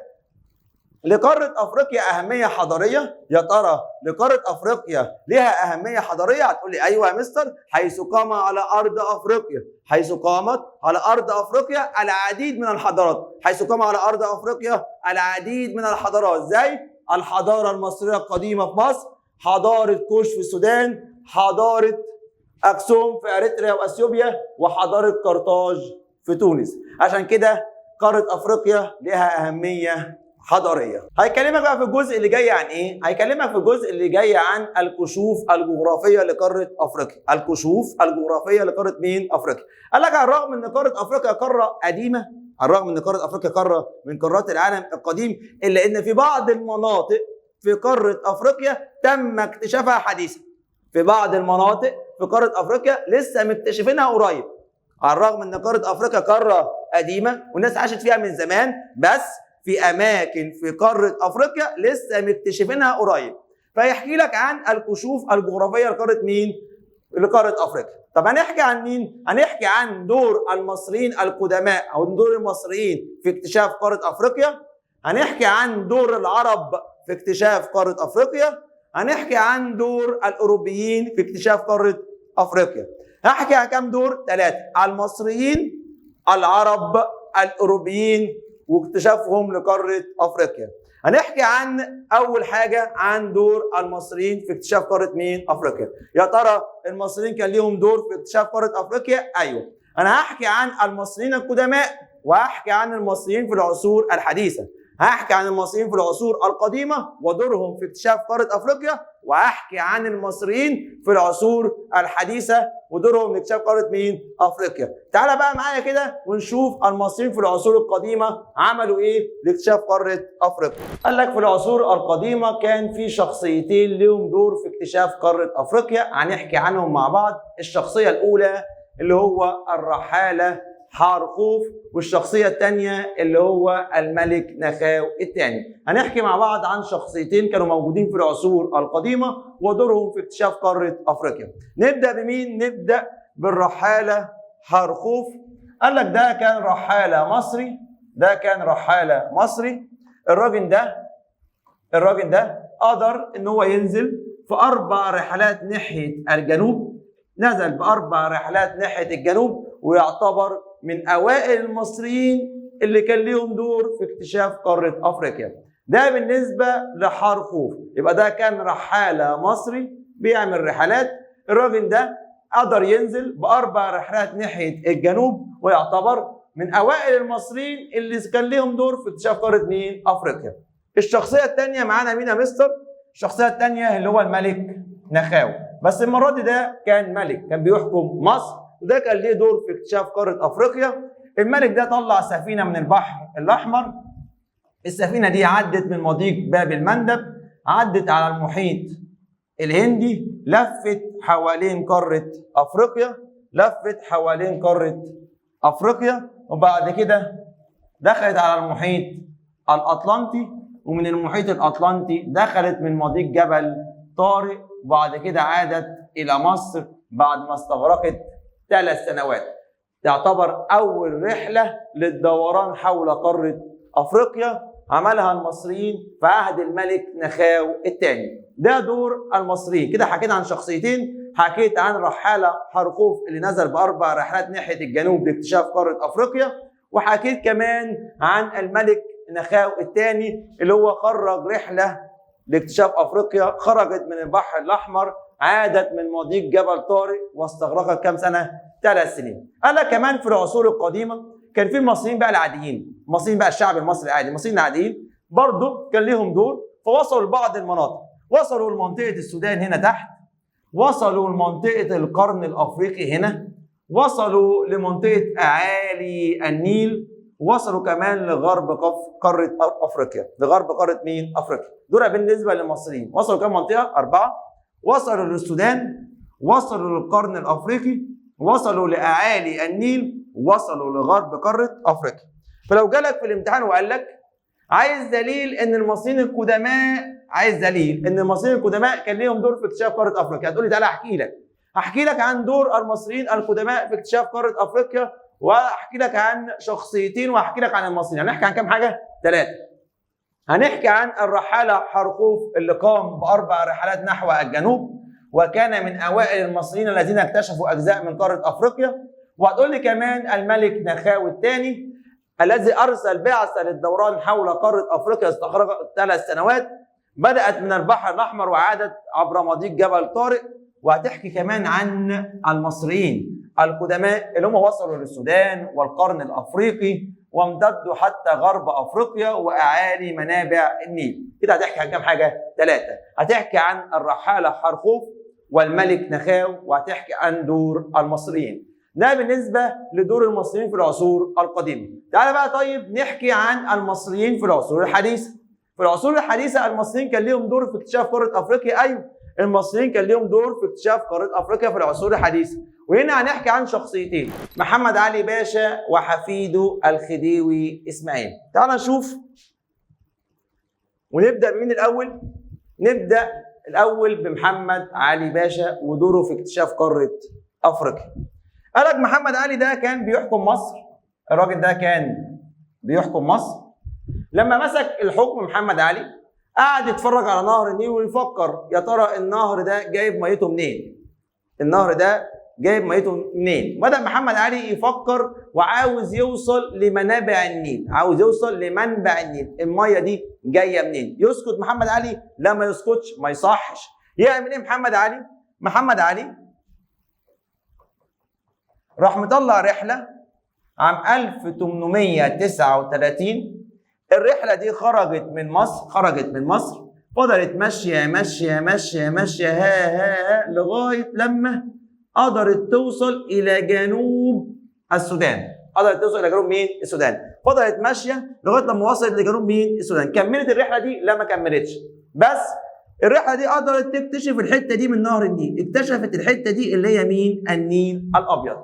لقارة أفريقيا أهمية حضارية، يا ترى لقارة أفريقيا لها أهمية حضارية؟ هتقول لي أيوه يا مستر، حيث قام على أرض أفريقيا، حيث قامت على أرض أفريقيا العديد من الحضارات، حيث قام على أرض أفريقيا العديد من الحضارات، زي الحضارة المصرية القديمة في مصر، حضارة كوش في السودان، حضارة أكسوم في أريتريا وأثيوبيا، وحضارة قرطاج في تونس. عشان كده قارة أفريقيا لها أهمية حضارية. هيكلمك بقى في الجزء اللي جاي عن إيه؟ هيكلمك في الجزء اللي جاي عن الكشوف الجغرافية لقارة أفريقيا، الكشوف الجغرافية لقارة مين؟ أفريقيا. قال لك على الرغم إن قارة أفريقيا قارة قديمة، على الرغم ان قارة افريقيا قارة من قارات العالم القديم، الا ان في بعض المناطق في قارة افريقيا تم اكتشافها حديثا. في بعض المناطق في قارة افريقيا لسه مكتشفينها قريب. على الرغم ان قارة افريقيا قارة قديمة والناس عاشت فيها من زمان، بس في اماكن في قارة افريقيا لسه مكتشفينها قريب. فيحكي لك عن الكشوف الجغرافية لقاره مين؟ لقاره افريقيا. طب هنحكي عن مين؟ هنحكي عن دور المصريين القدماء او دور المصريين في اكتشاف قارة افريقيا، هنحكي عن دور العرب في اكتشاف قارة افريقيا، هنحكي عن دور الاوروبيين في اكتشاف قارة افريقيا. هحكي عن كام دور؟ 3، المصريين، العرب، الاوروبيين واكتشافهم لقاره افريقيا. هنحكي عن اول حاجة عن دور المصريين في اكتشاف قارة مين؟ افريقيا. يا ترى المصريين كان ليهم دور في اكتشاف قارة افريقيا؟ ايوه. انا هحكي عن المصريين القدماء، وهحكي عن المصريين في العصور الحديثة. هحكي عن المصريين في العصور القديمة ودورهم في اكتشاف قارة افريقيا، وهحكي عن المصريين في العصور الحديثة ودورهم في اكتشاف قارة مين؟ افريقيا. تعالى بقى معايا كده ونشوف المصريين في العصور القديمة عملوا ايه لاكتشاف قارة افريقيا. قال لك في العصور القديمة كان في شخصيتين لهم دور في اكتشاف قارة افريقيا، هنحكي عنهم مع بعض. الشخصية الاولى اللي هو الرحاله حارقوف، والشخصية الثانية اللي هو الملك نخاو الثاني. هنحكي مع بعض عن شخصيتين كانوا موجودين في العصور القديمة ودورهم في اكتشاف قارة أفريقيا. نبدأ بمين؟ نبدأ بالرحالة حارقوف. قال لك ده كان رحالة مصري، ده كان رحالة مصري. الراجل ده قدر ان هو ينزل في 4 رحلات ناحية الجنوب، نزل ب4 رحلات ناحية الجنوب، ويعتبر من أوائل المصريين اللي كان ليهم دور في اكتشاف قارة أفريقيا. ده بالنسبة لحرخوف، يبقى ده كان رحالة مصري بيعمل رحلات. الراجل ده قدر ينزل ب4 رحلات ناحية الجنوب، ويعتبر من أوائل المصريين اللي كان ليهم دور في اكتشاف قارة مين؟ أفريقيا. الشخصية الثانية معانا مين يا مستر؟ الشخصية الثانية اللي هو الملك نخاو، بس المرة دي ده كان ملك، كان بيحكم مصر، وده كان ليه دور في اكتشاف قارة أفريقيا. الملك ده طلع سفينة من البحر الأحمر، السفينة دي عدت من مضيق باب المندب، عدت على المحيط الهندي، لفت حوالين قارة أفريقيا، لفت حوالين قارة أفريقيا، وبعد كده دخلت على المحيط الأطلنطي، ومن المحيط الأطلنطي دخلت من مضيق جبل طارق، وبعد كده عادت إلى مصر بعد ما استغرقت 3 سنوات. تعتبر أول رحلة للدوران حول قارة أفريقيا عملها المصريين في عهد الملك نخاو الثاني. ده دور المصريين. كده حكيت عن شخصيتين، حكيت عن رحالة حرخوف اللي نزل ب4 رحلات ناحية الجنوب لاكتشاف قارة أفريقيا، وحكيت كمان عن الملك نخاو الثاني اللي هو خرج رحلة لاكتشاف أفريقيا، خرجت من البحر الأحمر، عادت من مضيق جبل طارق، واستغرقت كام سنة؟ 3 سنين. قال لك كمان في العصور القديمة كان في المصريين بقى العاديين، المصريين بقى الشعب المصري العادي، المصريين العاديين برضه كان ليهم دور، فوصلوا لبعض المناطق، وصلوا لمنطقة السودان هنا تحت، وصلوا لمنطقة القرن الأفريقي هنا، وصلوا لمنطقة أعالي النيل، وصلوا كمان لغرب قارة أفريقيا، لغرب قارة مين؟ أفريقيا. دول بالنسبة للمصريين. وصلوا كام منطقة؟ 4. وصلوا للسودان، وصلوا للقرن الأفريقي، وصلوا لأعالي النيل، وصلوا لغرب قارة أفريقيا. فلو جالك في الامتحان وقال لك عايز دليل إن المصريين القدماء، عايز دليل إن المصريين القدماء كان ليهم دور في اكتشاف قارة أفريقيا، هتقول لي تعالى أحكي لك، هحكي لك عن دور المصريين القدماء في اكتشاف قارة أفريقيا، وأحكي لك عن شخصيتين، وأحكي لك عن المصريين. هنحكي عن كام حاجة؟ 3. هنحكي عن الرحالة حرخوف اللي قام ب4 رحلات نحو الجنوب، وكان من أوائل المصريين الذين اكتشفوا أجزاء من قارة أفريقيا. وهتقول لي كمان الملك نخاو الثاني الذي أرسل بعثة للدوران حول قارة أفريقيا استغرقت 3 سنوات، بدأت من البحر الأحمر وعادت عبر مضيق جبل طارق. وهتحكي كمان عن المصريين القدماء اللي هم وصلوا للسودان والقرن الأفريقي وامتدوا حتى غرب أفريقيا وأعالي منابع النيل. كده هتحكي عن كام حاجة؟ 3. هتحكي عن الرحالة حرخوف والملك نخاو، وهتحكي عن دور المصريين. ده بالنسبة لدور المصريين في العصور القديمة. تعال بقى طيب نحكي عن المصريين في العصور الحديثة. في العصور الحديثة المصريين كان ليهم دور في اكتشاف قارة أفريقيا. أيوه، المصريين كان ليهم دور في اكتشاف قارة أفريقيا في العصور الحديثة. وهنا هنحكي عن شخصيتين، محمد علي باشا وحفيده الخديوي إسماعيل. تعال نشوف ونبدأ بمين الأول؟ نبدأ الأول بمحمد علي باشا ودوره في اكتشاف قارة أفريقيا. قال لك محمد علي ده كان بيحكم مصر، الراجل ده كان بيحكم مصر. لما مسك الحكم محمد علي قعد يتفرج على نهر النيل ويفكر يا ترى النهر ده جايب ميته منين؟ النهر ده جايب ميته منين؟ بدأ محمد علي يفكر وعاوز يوصل لمنابع النيل، عاوز يوصل لمنبع النيل، المية دي جاية منين؟ يسكت محمد علي؟ لا ما يسكتش، ما يصحش. يعمل ايه محمد علي؟ محمد علي راح مطلع رحلة عام 1839. الرحلة دي خرجت من مصر، خرجت من مصر، فضلت ماشية ماشية ماشية ماشية ها ها ها لغاية لما قدرت توصل إلى جنوب السودان. قدرت توصل إلى جنوب مين؟ السودان. فضلت ماشية لغاية لما وصلت لجنوب مين؟ السودان. كملت الرحلة دي؟ لا ما كملتش، بس الرحلة دي قدرت تكتشف الحتة دي من نهر النيل. اكتشفت الحتة دي اللي هي مين؟ النيل الأبيض.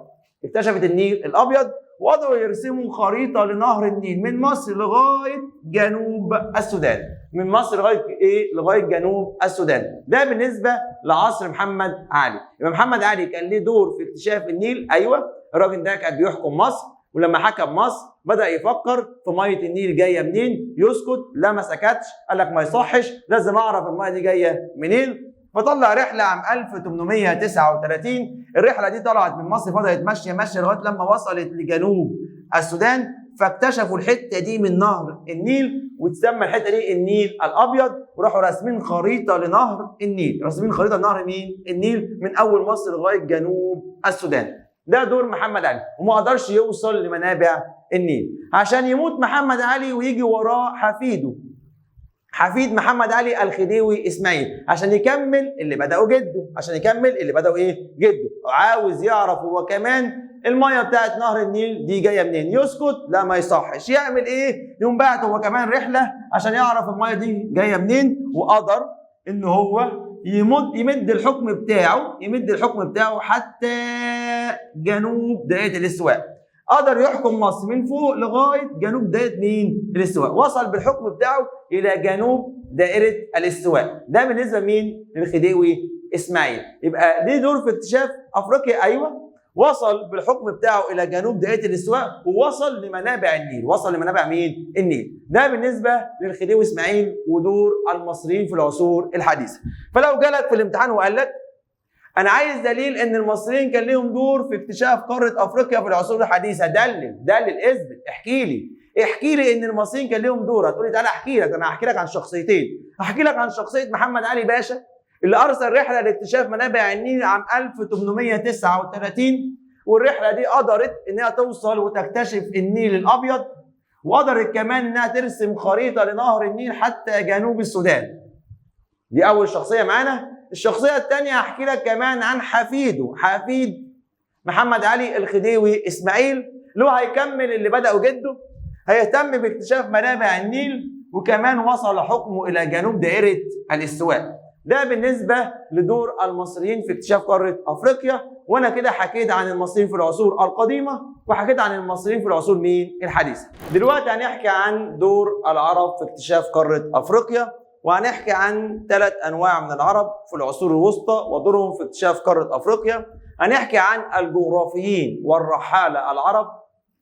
اكتشفت النيل الأبيض وقدروا يرسموا خريطة لنهر النيل من مصر لغاية جنوب السودان. من مصر لغاية إيه؟ لغاية جنوب السودان. ده بالنسبة لعصر محمد علي. يبقى محمد علي كان ليه دور في اكتشاف النيل. أيوه، الراجل ده كان بيحكم مصر، ولما حكم مصر بدأ يفكر في مية النيل جاية منين. يسكت؟ لا ما سكتش، قال لك ما يصحش، لازم أعرف المية دي جاية منين. فطلع رحله عام 1839. الرحلة دي طلعت من مصر، فضلت ماشية ماشية لغاية لما وصلت لجنوب السودان، فاكتشفوا الحتة دي من نهر النيل، وتسمى الحتة دي النيل الابيض، وراحوا راسمين خريطة لنهر النيل، راسمين خريطة لنهر مين؟ النيل من اول مصر لغاية جنوب السودان. ده دور محمد علي، وما قدرش يوصل لمنابع النيل. عشان يموت محمد علي ويجي وراه حفيده، حفيد محمد علي الخديوي اسماعيل، عشان يكمل اللي بدأه جده، عشان يكمل اللي بدأه ايه؟ جده. عاوز يعرف هو كمان المية بتاعت نهر النيل دي جاية منين. يسكت؟ لا ما يصحش. يعمل ايه؟ يقوم بعت هو كمان رحله عشان يعرف المية دي جاية منين، وقدر ان هو يمد الحكم بتاعه، يمد الحكم بتاعه حتى جنوب دائرة الاستواء. قدر يحكم مصر من فوق لغاية جنوب دائرة مين؟ الاستواء. وصل بالحكم بتاعه الى جنوب دائرة الاستواء. ده بالنسبة لمين؟ للخديوي اسماعيل. يبقى ليه دور في اكتشاف افريقيا؟ ايوه، وصل بالحكم بتاعه الى جنوب دائرة الاستواء، ووصل لمنابع النيل. وصل لمنابع مين؟ النيل. ده بالنسبة للخديوي اسماعيل ودور المصريين في العصور الحديثة. فلو جالك في الامتحان وقال لك انا عايز دليل ان المصريين كان ليهم دور في اكتشاف قارة افريقيا في العصور الحديثة، دلل دلل، اثبت، احكي لي، احكي لي ان المصريين كان ليهم دور. هتقولي تعالى احكي لك، انا هحكي لك عن شخصيتين. هحكي لك عن شخصية محمد علي باشا اللي ارسل رحله لاكتشاف منابع النيل عام 1839، والرحلة دي قدرت انها توصل وتكتشف النيل الابيض، وقدرت كمان انها ترسم خريطة لنهر النيل حتى جنوب السودان. دي اول شخصية معانا. الشخصية الثانية هحكي لك كمان عن حفيده، حفيد محمد علي الخديوي اسماعيل، اللي هو هيكمل اللي بدأه جده، هيهتم باكتشاف منابع النيل، وكمان وصل حكمه الى جنوب دائرة الاستواء. ده بالنسبة لدور المصريين في اكتشاف قارة افريقيا. وانا كده حكيت عن المصريين في العصور القديمة، وحكيت عن المصريين في العصور مين؟ الحديثة. دلوقتي هنحكي عن دور العرب في اكتشاف قارة افريقيا، وهنحكي عن 3 انواع من العرب في العصور الوسطى ودورهم في اكتشاف قارة افريقيا. هنحكي عن الجغرافيين والرحاله العرب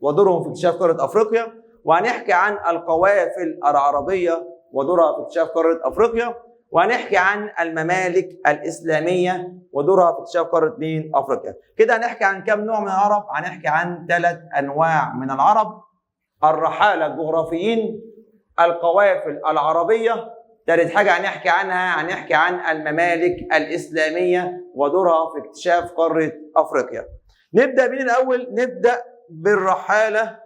ودورهم في اكتشاف قارة افريقيا، وهنحكي عن القوافل العربية ودورها في اكتشاف قارة افريقيا، وهنحكي عن الممالك الاسلامية ودورها في اكتشاف قارة مين؟ افريقيا. كده هنحكي عن كم نوع من العرب؟ هنحكي عن 3 انواع من العرب: الرحاله الجغرافيين، القوافل العربية، ثالث حاجة هنحكي عنها هنحكي عن الممالك الاسلامية ودورها في اكتشاف قارة افريقيا. نبدا مين الاول؟ نبدا بالرحاله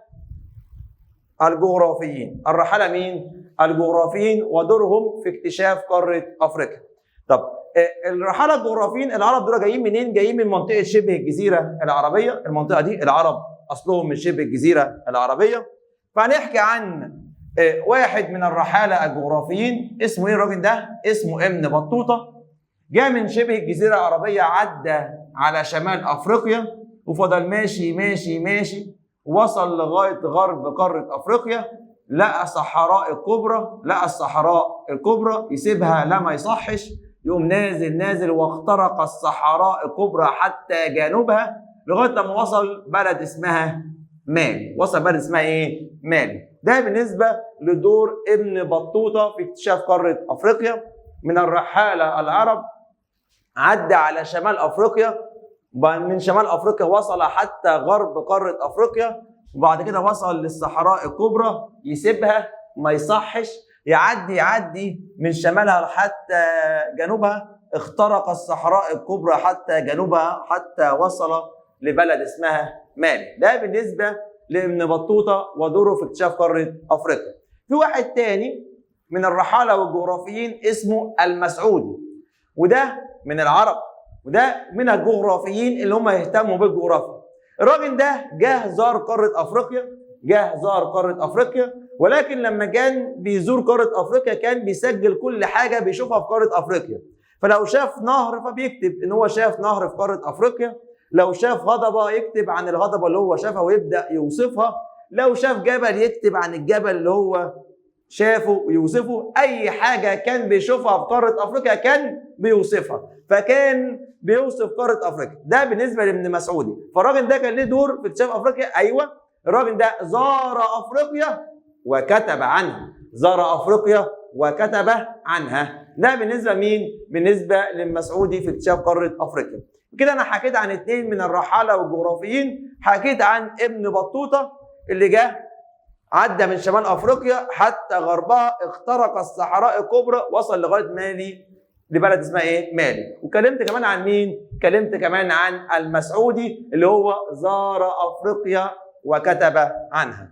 الجغرافيين. الرحاله مين؟ الجغرافيين ودورهم في اكتشاف قارة افريقيا. طب الرحاله الجغرافيين العرب دول جايين منين؟ جايين من منطقة شبه الجزيرة العربية، المنطقة دي العرب اصلهم من شبه الجزيرة العربية. فهنحكي عن واحد من الرحاله الجغرافيين، اسمه ايه الراجل ده؟ اسمه ابن بطوطة. جاء من شبه الجزيرة العربية، عدى على شمال افريقيا وفضل ماشي ماشي ماشي، وصل لغاية غرب قارة افريقيا، لقى صحراء الكبرى، لقى الصحراء الكبرى يسيبها لا ما يصحش، يقوم نازل نازل واخترق الصحراء الكبرى حتى جنوبها لغاية لما وصل بلد اسمها مالي. وصل بلد اسمها ايه؟ مالي. ده بالنسبة لدور ابن بطوطة في اكتشاف قارة افريقيا. من الرحاله العرب عدى على شمال افريقيا، من شمال افريقيا وصل حتى غرب قارة افريقيا، وبعد كده وصل للصحراء الكبرى، يسيبها ما يصحش، يعدي يعدي من شمالها حتى جنوبها، اخترق الصحراء الكبرى حتى جنوبها حتى وصل لبلد اسمها مالي. ده بالنسبة لابن بطوطة ودوره في اكتشاف قارة افريقيا. في واحد تاني من الرحاله والجغرافيين اسمه المسعودي، وده من العرب، وده من الجغرافيين اللي هم يهتموا بالجغرافيا. الراجل ده جه زار قارة افريقيا، جه زار قارة افريقيا، ولكن لما كان بيزور قارة افريقيا كان بيسجل كل حاجة بيشوفها في قارة افريقيا. فلو شاف نهر فبيكتب ان هو شاف نهر في قارة افريقيا، لو شاف هضبه يكتب عن الهضبه اللي هو شافها ويبدا يوصفها، لو شاف جبل يكتب عن الجبل اللي هو شافه ويوصفه. اي حاجة كان بيشوفها في قارة افريقيا كان بيوصفها، فكان بيوصف قارة افريقيا. ده بالنسبة لابن مسعودي. فالراجل ده كان ليه دور في اكتشاف افريقيا؟ ايوه، الراجل ده زار افريقيا وكتب عنها، زار افريقيا وكتب عنها. ده بالنسبة لمين؟ بالنسبة للمسعودي في اكتشاف قارة افريقيا. كده انا حكيت عن 2 من الرحاله والجغرافيين، حكيت عن ابن بطوطة اللي جه عدى من شمال افريقيا حتى غربها، اخترق الصحراء الكبرى، وصل لغاية مالي، لبلد اسمها ايه؟ مالي. وكلمت كمان عن مين؟ كلمت كمان عن المسعودي اللي هو زار افريقيا وكتب عنها.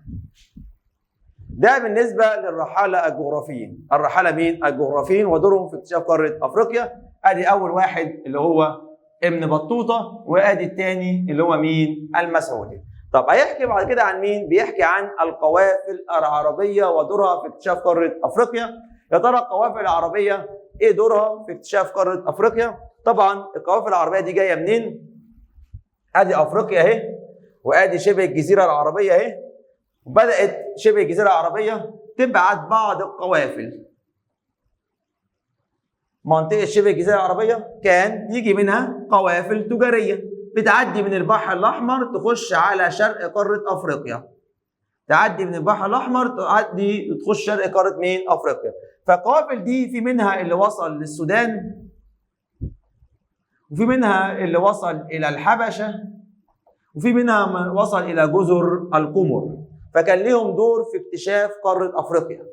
ده بالنسبة للرحاله الجغرافيين. الرحاله مين؟ الجغرافيين ودورهم في اكتشاف قارة افريقيا. ادي اول واحد اللي هو ابن بطوطة، وادي الثاني اللي هو مين؟ المسعودي. طب هيحكي بعد كده عن مين؟ بيحكي عن القوافل العربية ودورها في اكتشاف قارة افريقيا. يا ترى القوافل العربية ايه دورها في اكتشاف قارة افريقيا؟ طبعا القوافل العربية دي جاية منين؟ ادي افريقيا اهي، وادي شبه الجزيرة العربية اهي. وبدات شبه الجزيرة العربية تبعت بعض القوافل. منطقة شبه الجزيرة العربية كان يجي منها قوافل تجارية بتعدي من البحر الاحمر تخش على شرق قارة افريقيا. تعدي من البحر الاحمر تعدي تخش شرق قارة مين؟ افريقيا. فالقوافل دي في منها اللي وصل للسودان، وفي منها اللي وصل الى الحبشة، وفي منها من وصل الى جزر القمر. فكان ليهم دور في اكتشاف قارة افريقيا.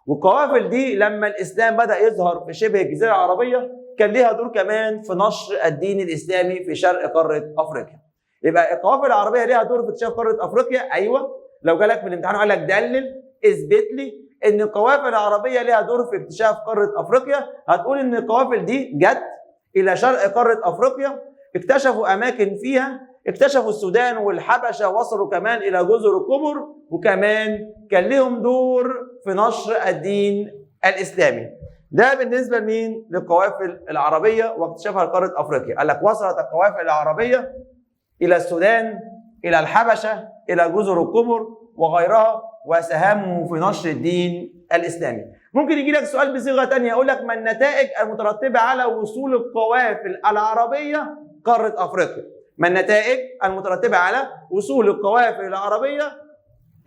والقوافل دي لما الاسلام بدا يظهر في شبه الجزيرة العربية كان ليها دور كمان في نشر الدين الاسلامي في شرق قارة افريقيا. يبقى القوافل العربية ليها دور في اكتشاف قارة افريقيا؟ ايوه. لو جالك في الامتحان وقال لك دلل، اثبت لي ان القوافل العربية ليها دور في اكتشاف قارة افريقيا، هتقول ان القوافل دي جت الى شرق قارة افريقيا، اكتشفوا اماكن فيها، اكتشفوا السودان والحبشه، وصلوا كمان الى جزر القمر، وكمان كان لهم دور في نشر الدين الاسلامي. ده بالنسبة لمين؟ للقوافل العربية واكتشافها لقاره افريقيا. قال لك وصلت القوافل العربية الى السودان، الى الحبشة، الى جزر القمر وغيرها، وساهموا في نشر الدين الاسلامي. ممكن يجي لك سؤال بصيغة ثانية يقول لك ما النتائج المترتبة على وصول القوافل العربية قارة افريقيا؟ ما النتائج المترتبة على وصول القوافل العربية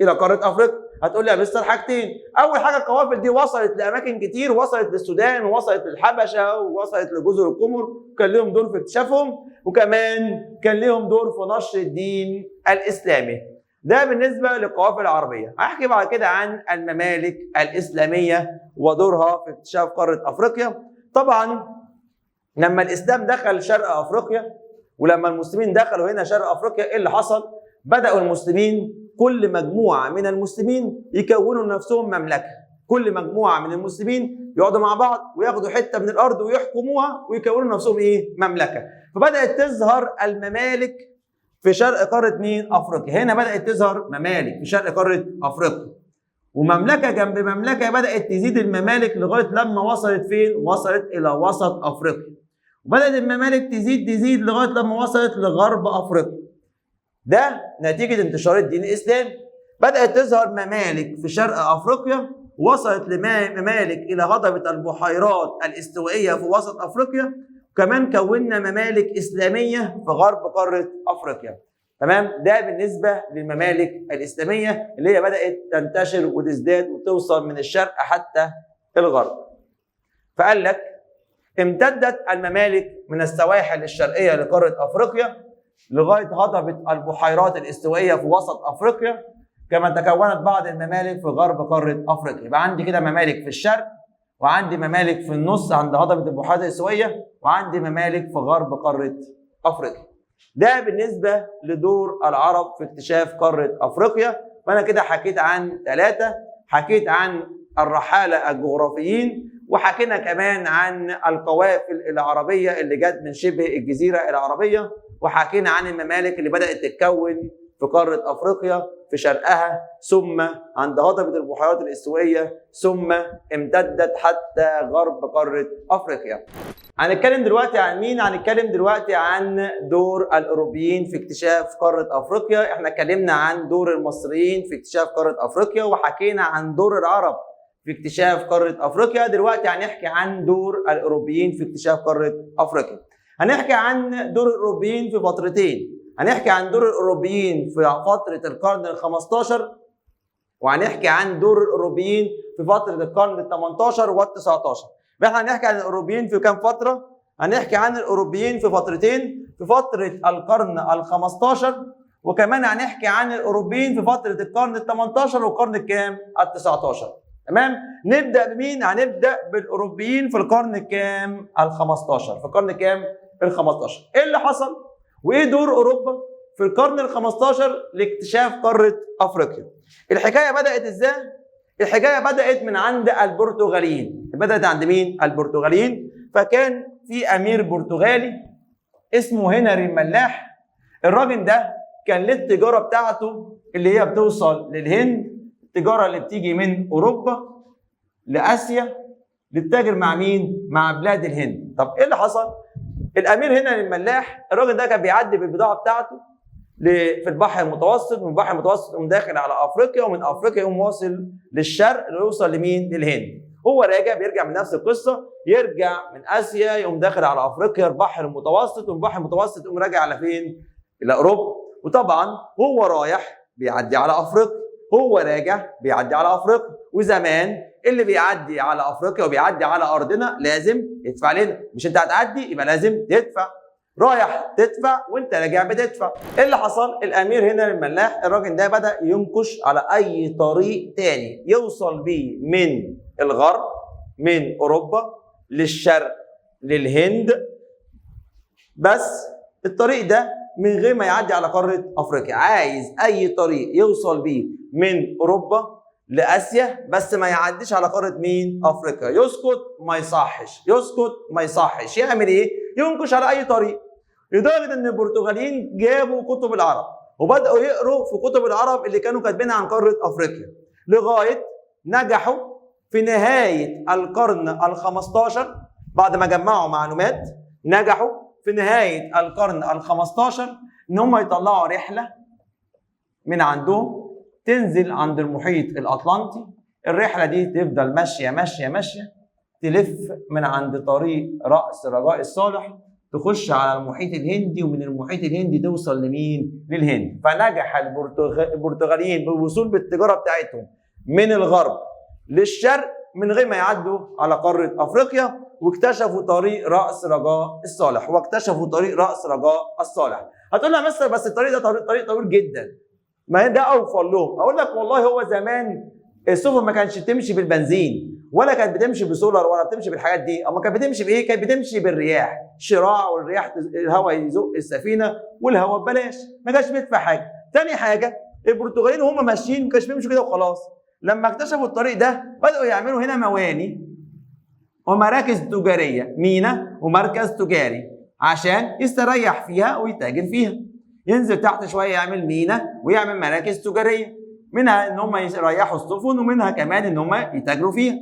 الى قارة افريقيا؟ هتقول لي يا مستر حاجتين، اول حاجة القوافل دي وصلت لاماكن كتير، وصلت للسودان ووصلت للحبشه ووصلت لجزر القمر، وكان لهم دور في اكتشافهم، وكمان كان لهم دور في نشر الدين الاسلامي. ده بالنسبة للقوافل العربية. هحكي بعد كده عن الممالك الاسلامية ودورها في اكتشاف قارة افريقيا. طبعا لما الاسلام دخل شرق افريقيا ولما المسلمين دخلوا هنا شرق افريقيا ايه اللي حصل؟ بدأوا المسلمين كل مجموعة من المسلمين يكونوا لنفسهم مملكة، كل مجموعة من المسلمين يقعدوا مع بعض وياخدوا حتة من الأرض ويحكموها ويكونوا نفسهم إيه؟ مملكة. فبدأت تظهر الممالك في شرق قارة مين؟ أفريقيا. هنا بدأت تظهر ممالك في شرق قارة أفريقيا، ومملكة جنب مملكة، بدأت تزيد الممالك لغاية لما وصلت فين؟ وصلت إلى وسط أفريقيا. وبدأت الممالك تزيد تزيد لغاية لما وصلت لغرب أفريقيا. ده نتيجة انتشار الدين الإسلامي. بدأت تظهر ممالك في شرق أفريقيا، وصلت لممالك إلى هضبة البحيرات الاستوائية في وسط أفريقيا، وكمان كونا ممالك إسلامية في غرب قارة أفريقيا. تمام؟ ده بالنسبة للممالك الإسلامية اللي هي بدأت تنتشر وتزداد وتوصل من الشرق حتى الغرب. فقال لك امتدت الممالك من السواحل الشرقية لقارة أفريقيا لغاية هضبة البحيرات الاستوائية في وسط أفريقيا، كما تكونت بعض الممالك في غرب قارة أفريقيا. يبقى عندي كده ممالك في الشرق، وعندي ممالك في النص عند هضبة البحيرات الاستوائية، وعندي ممالك في غرب قارة أفريقيا. ده بالنسبة لدور العرب في اكتشاف قارة أفريقيا. فأنا كده حكيت عن 3، حكيت عن الرحالة الجغرافيين، وحكينا كمان عن القوافل العربية اللي جت من شبه الجزيرة العربية، وحكينا عن الممالك اللي بدأت تتكون في قارة أفريقيا في شرقها، ثم عند هضبة البحيرات الاستوائية، ثم امتدت حتى غرب قارة أفريقيا. هنتكلم دلوقتي عن مين؟ هنتكلم دلوقتي عن دور الأوروبيين في اكتشاف قارة أفريقيا. احنا اتكلمنا عن دور المصريين في اكتشاف قارة أفريقيا، وحكينا عن دور العرب في اكتشاف قارة أفريقيا. دلوقتي هنحكي عن دور الأوروبيين في اكتشاف قارة أفريقيا. هنحكي عن دور الأوروبيين في فترتين. هنحكي عن دور الأوروبيين في فترة القرن ال15، وهنحكي عن دور الاوروبيين في فترة القرن ال 18 وال 19. احنا هنحكي عن الاوروبيين في كام فترة؟ هنحكي عن الاوروبيين في فترتين، في فترة القرن ال 15، وكمان هنحكي عن الاوروبيين في فترة القرن ال 18 والقرن الكام؟ ال 19. تمام؟ نبدا بمين؟ هنبدا بالاوروبيين في القرن الكام؟ ال 15. في القرن كام؟ ال 15. ايه اللي حصل؟ وايه دور اوروبا في القرن ال 15 لاكتشاف قارة افريقيا؟ الحكاية بدات ازاي؟ الحكاية بدات من عند البرتغاليين. بدات عند مين؟ البرتغاليين. فكان في امير برتغالي اسمه هنري الملاح. الراجل ده كان ليه التجارة بتاعته اللي هي بتوصل للهند، التجارة اللي بتيجي من اوروبا لاسيا للتاجر مع مين؟ مع بلاد الهند. طب ايه اللي حصل؟ الامير هنري الملاح الراجل ده كان بيعدي بالبضاعه بتاعته في البحر المتوسط، من البحر المتوسط يقوم داخل على افريقيا، ومن افريقيا يقوم واصل للشرق ليوصل لمين؟ للهند. هو راجع بيرجع من نفس القصة، يرجع من اسيا يقوم داخل على افريقيا البحر المتوسط، ومن البحر المتوسط يقوم راجع على فين؟ الى اوروبا. وطبعا هو رايح بيعدي على افريقيا، هو راجع بيعدي على افريقيا. وزمان اللي بيعدي على افريقيا وبيعدي على ارضنا لازم يدفع لنا، مش انت هتعدي يبقى لازم تدفع، رايح تدفع وانت راجع بتدفع. ايه اللي حصل؟ الامير هنا الملاح الراجل ده بدا ينكش على اي طريق تاني يوصل بيه من الغرب من اوروبا للشرق للهند، بس الطريق ده من غير ما يعدي على قارة افريقيا. عايز اي طريق يوصل بيه من اوروبا لاسيا بس ما يعديش على قارة مين؟ افريقيا. يسكت ما يصحش، يسكت ما يصحش. يعمل ايه؟ ينكش على اي طريق. لدرجة ان البرتغاليين جابوا كتب العرب وبداوا يقروا في كتب العرب اللي كانوا كاتبينها عن قارة افريقيا، لغاية نجحوا في نهاية القرن ال 15 بعد ما جمعوا معلومات، نجحوا في نهاية القرن ال 15 ان هم يطلعوا رحله من عندهم تنزل عند المحيط الاطلنطي. الرحلة دي تفضل ماشية ماشية ماشية، تلف من عند طريق راس رجاء الصالح، تخش على المحيط الهندي، ومن المحيط الهندي توصل لمين؟ للهند. فنجح البرتغاليين بالوصول بالتجارة بتاعتهم من الغرب للشرق من غير ما يعدوا على قارة افريقيا، واكتشفوا طريق راس رجاء الصالح، واكتشفوا طريق راس رجاء الصالح. هتقول لي يا مستر بس الطريق ده طريق طويل جدا، ما ده اوفر لهم. اقول لك والله هو زمان السفن ما كانش تمشي بالبنزين، ولا كانت بتمشي بسولار، ولا بتمشي بالحاجات دي. اما كانت بتمشي بايه؟ كانت بتمشي بالرياح، شراع، والرياح الهواء يزق السفينة، والهواء ببلاش، ما كانش بيدفع حاجة. تاني حاجة، البرتغاليين وهم ماشيين ما كانش بيمشوا كده وخلاص. لما اكتشفوا الطريق ده بداوا يعملوا هنا مواني ومراكز تجارية، مينا ومركز تجاري عشان يستريح فيها ويتاجر فيها. ينزل تحت شوية يعمل مينا ويعمل مراكز تجارية، منها ان هم يريحوا السفن، ومنها كمان ان هم يتاجروا فيها.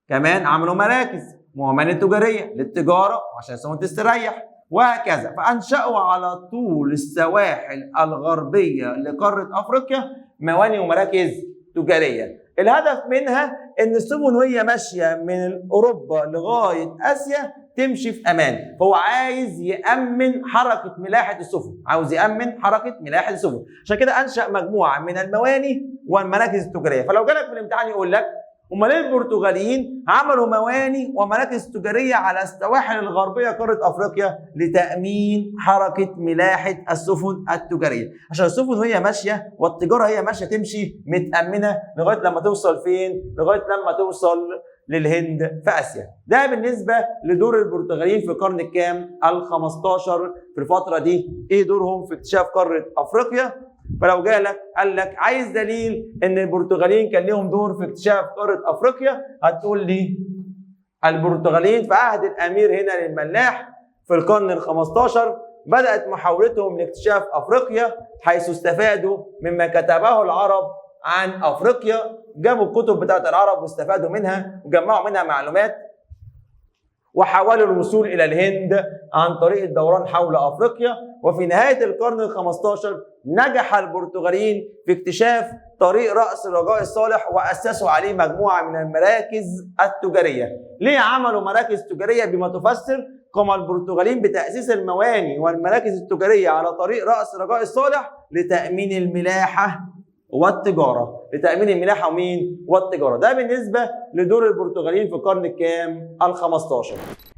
كمان عملوا مراكز وموانئ تجارية للتجارة عشان السفن تستريح، وهكذا. فانشأوا على طول السواحل الغربية لقاره افريقيا موانئ ومراكز تجارية. الهدف منها ان السفن وهي ماشية من اوروبا لغاية اسيا تمشي في امان. فهو عايز يامن حركة ملاحة السفن، عاوز يامن حركة ملاحة السفن، عشان كده انشا مجموعة من الموانئ والمراكز التجارية. فلو جالك في الامتحان يقول لك امال ليه البرتغاليين عملوا موانئ ومراكز تجارية على السواحل الغربية قارة افريقيا؟ لتامين حركة ملاحة السفن التجارية، عشان السفن وهي ماشية والتجارة هي ماشية تمشي متامنه لغاية لما توصل فين؟ لغاية لما توصل للهند في اسيا. ده بالنسبة لدور البرتغاليين في القرن الكام؟ ال 15 في الفترة دي، ايه دورهم في اكتشاف قارة افريقيا؟ فلو جالك قال لك عايز دليل ان البرتغاليين كان لهم دور في اكتشاف قارة افريقيا، هتقول لي البرتغاليين في عهد الامير هنا الملاح في القرن ال 15 بدات محاولتهم لاكتشاف افريقيا، حيث استفادوا مما كتبه العرب عن افريقيا. جابوا الكتب بتاعت العرب واستفادوا منها وجمعوا منها معلومات، وحاولوا الوصول الى الهند عن طريق الدوران حول افريقيا. وفي نهاية القرن ال 15 نجح البرتغاليين في اكتشاف طريق راس الرجاء الصالح، واسسوا عليه مجموعة من المراكز التجارية. ليه عملوا مراكز تجارية؟ بما تفسر قام البرتغاليين بتاسيس المواني والمراكز التجارية على طريق راس الرجاء الصالح لتامين الملاحة والتجارة، لتامين الملاحة ومين؟ والتجارة. ده بالنسبة لدور البرتغاليين في القرن الكام؟ ال15.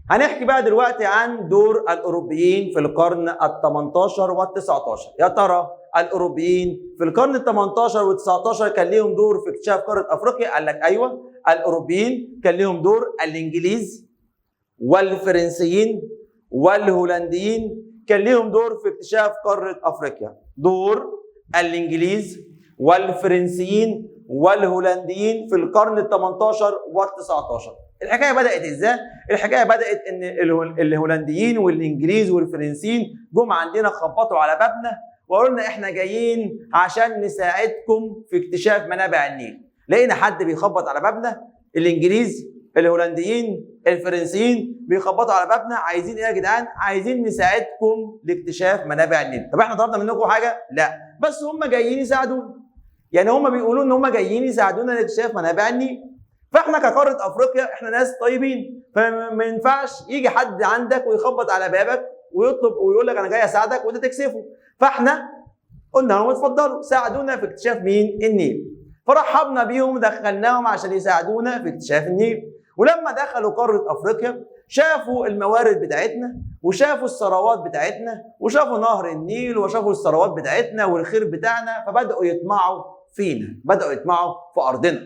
هنحكي بقى دلوقتي عن دور الاوروبيين في القرن ال18 وال19. يا ترى الاوروبيين في القرن ال18 وال19 كان ليهم دور في اكتشاف قارة افريقيا؟ قال لك ايوه، الاوروبيين كان ليهم دور. الانجليز والفرنسيين والهولنديين كان ليهم دور في اكتشاف قارة افريقيا. دور الانجليز والفرنسيين والهولنديين في القرن ال18 وال19. الحكاية بدات ازاي؟ الحكاية بدات ان الهولنديين والانجليز والفرنسيين جم عندنا خبطوا على بابنا وقالوا لنا احنا جايين عشان نساعدكم في اكتشاف منابع النيل. لقينا حد بيخبط على بابنا، الانجليز الهولنديين الفرنسيين بيخبطوا على بابنا، عايزين ايه يا جدعان؟ عايزين نساعدكم لاكتشاف منابع النيل. طب احنا طلبنا منكم حاجة؟ لا، بس هم جايين يساعدونا. يعني هم بيقولوا ان هم جايين يساعدونا لاكتشاف منابع النيل. فاحنا كقاره افريقيا احنا ناس طيبين، فما ينفعش يجي حد عندك ويخبط على بابك ويطلب ويقول لك انا جاي اساعدك وانت تكسفه. فاحنا قلنا لهم اتفضلوا ساعدونا في اكتشاف مين؟ النيل. فرحبنا بيهم ودخلناهم عشان يساعدونا في اكتشاف النيل. ولما دخلوا قارة افريقيا شافوا الموارد بتاعتنا وشافوا الثروات بتاعتنا وشافوا نهر النيل وشافوا الثروات بتاعتنا والخير بتاعنا، فبداوا يطمعوا فينا، بداوا يطمعوا في ارضنا.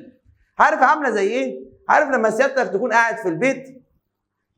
عارف عامله زي ايه؟ عارف لما سيادتك تكون قاعد في البيت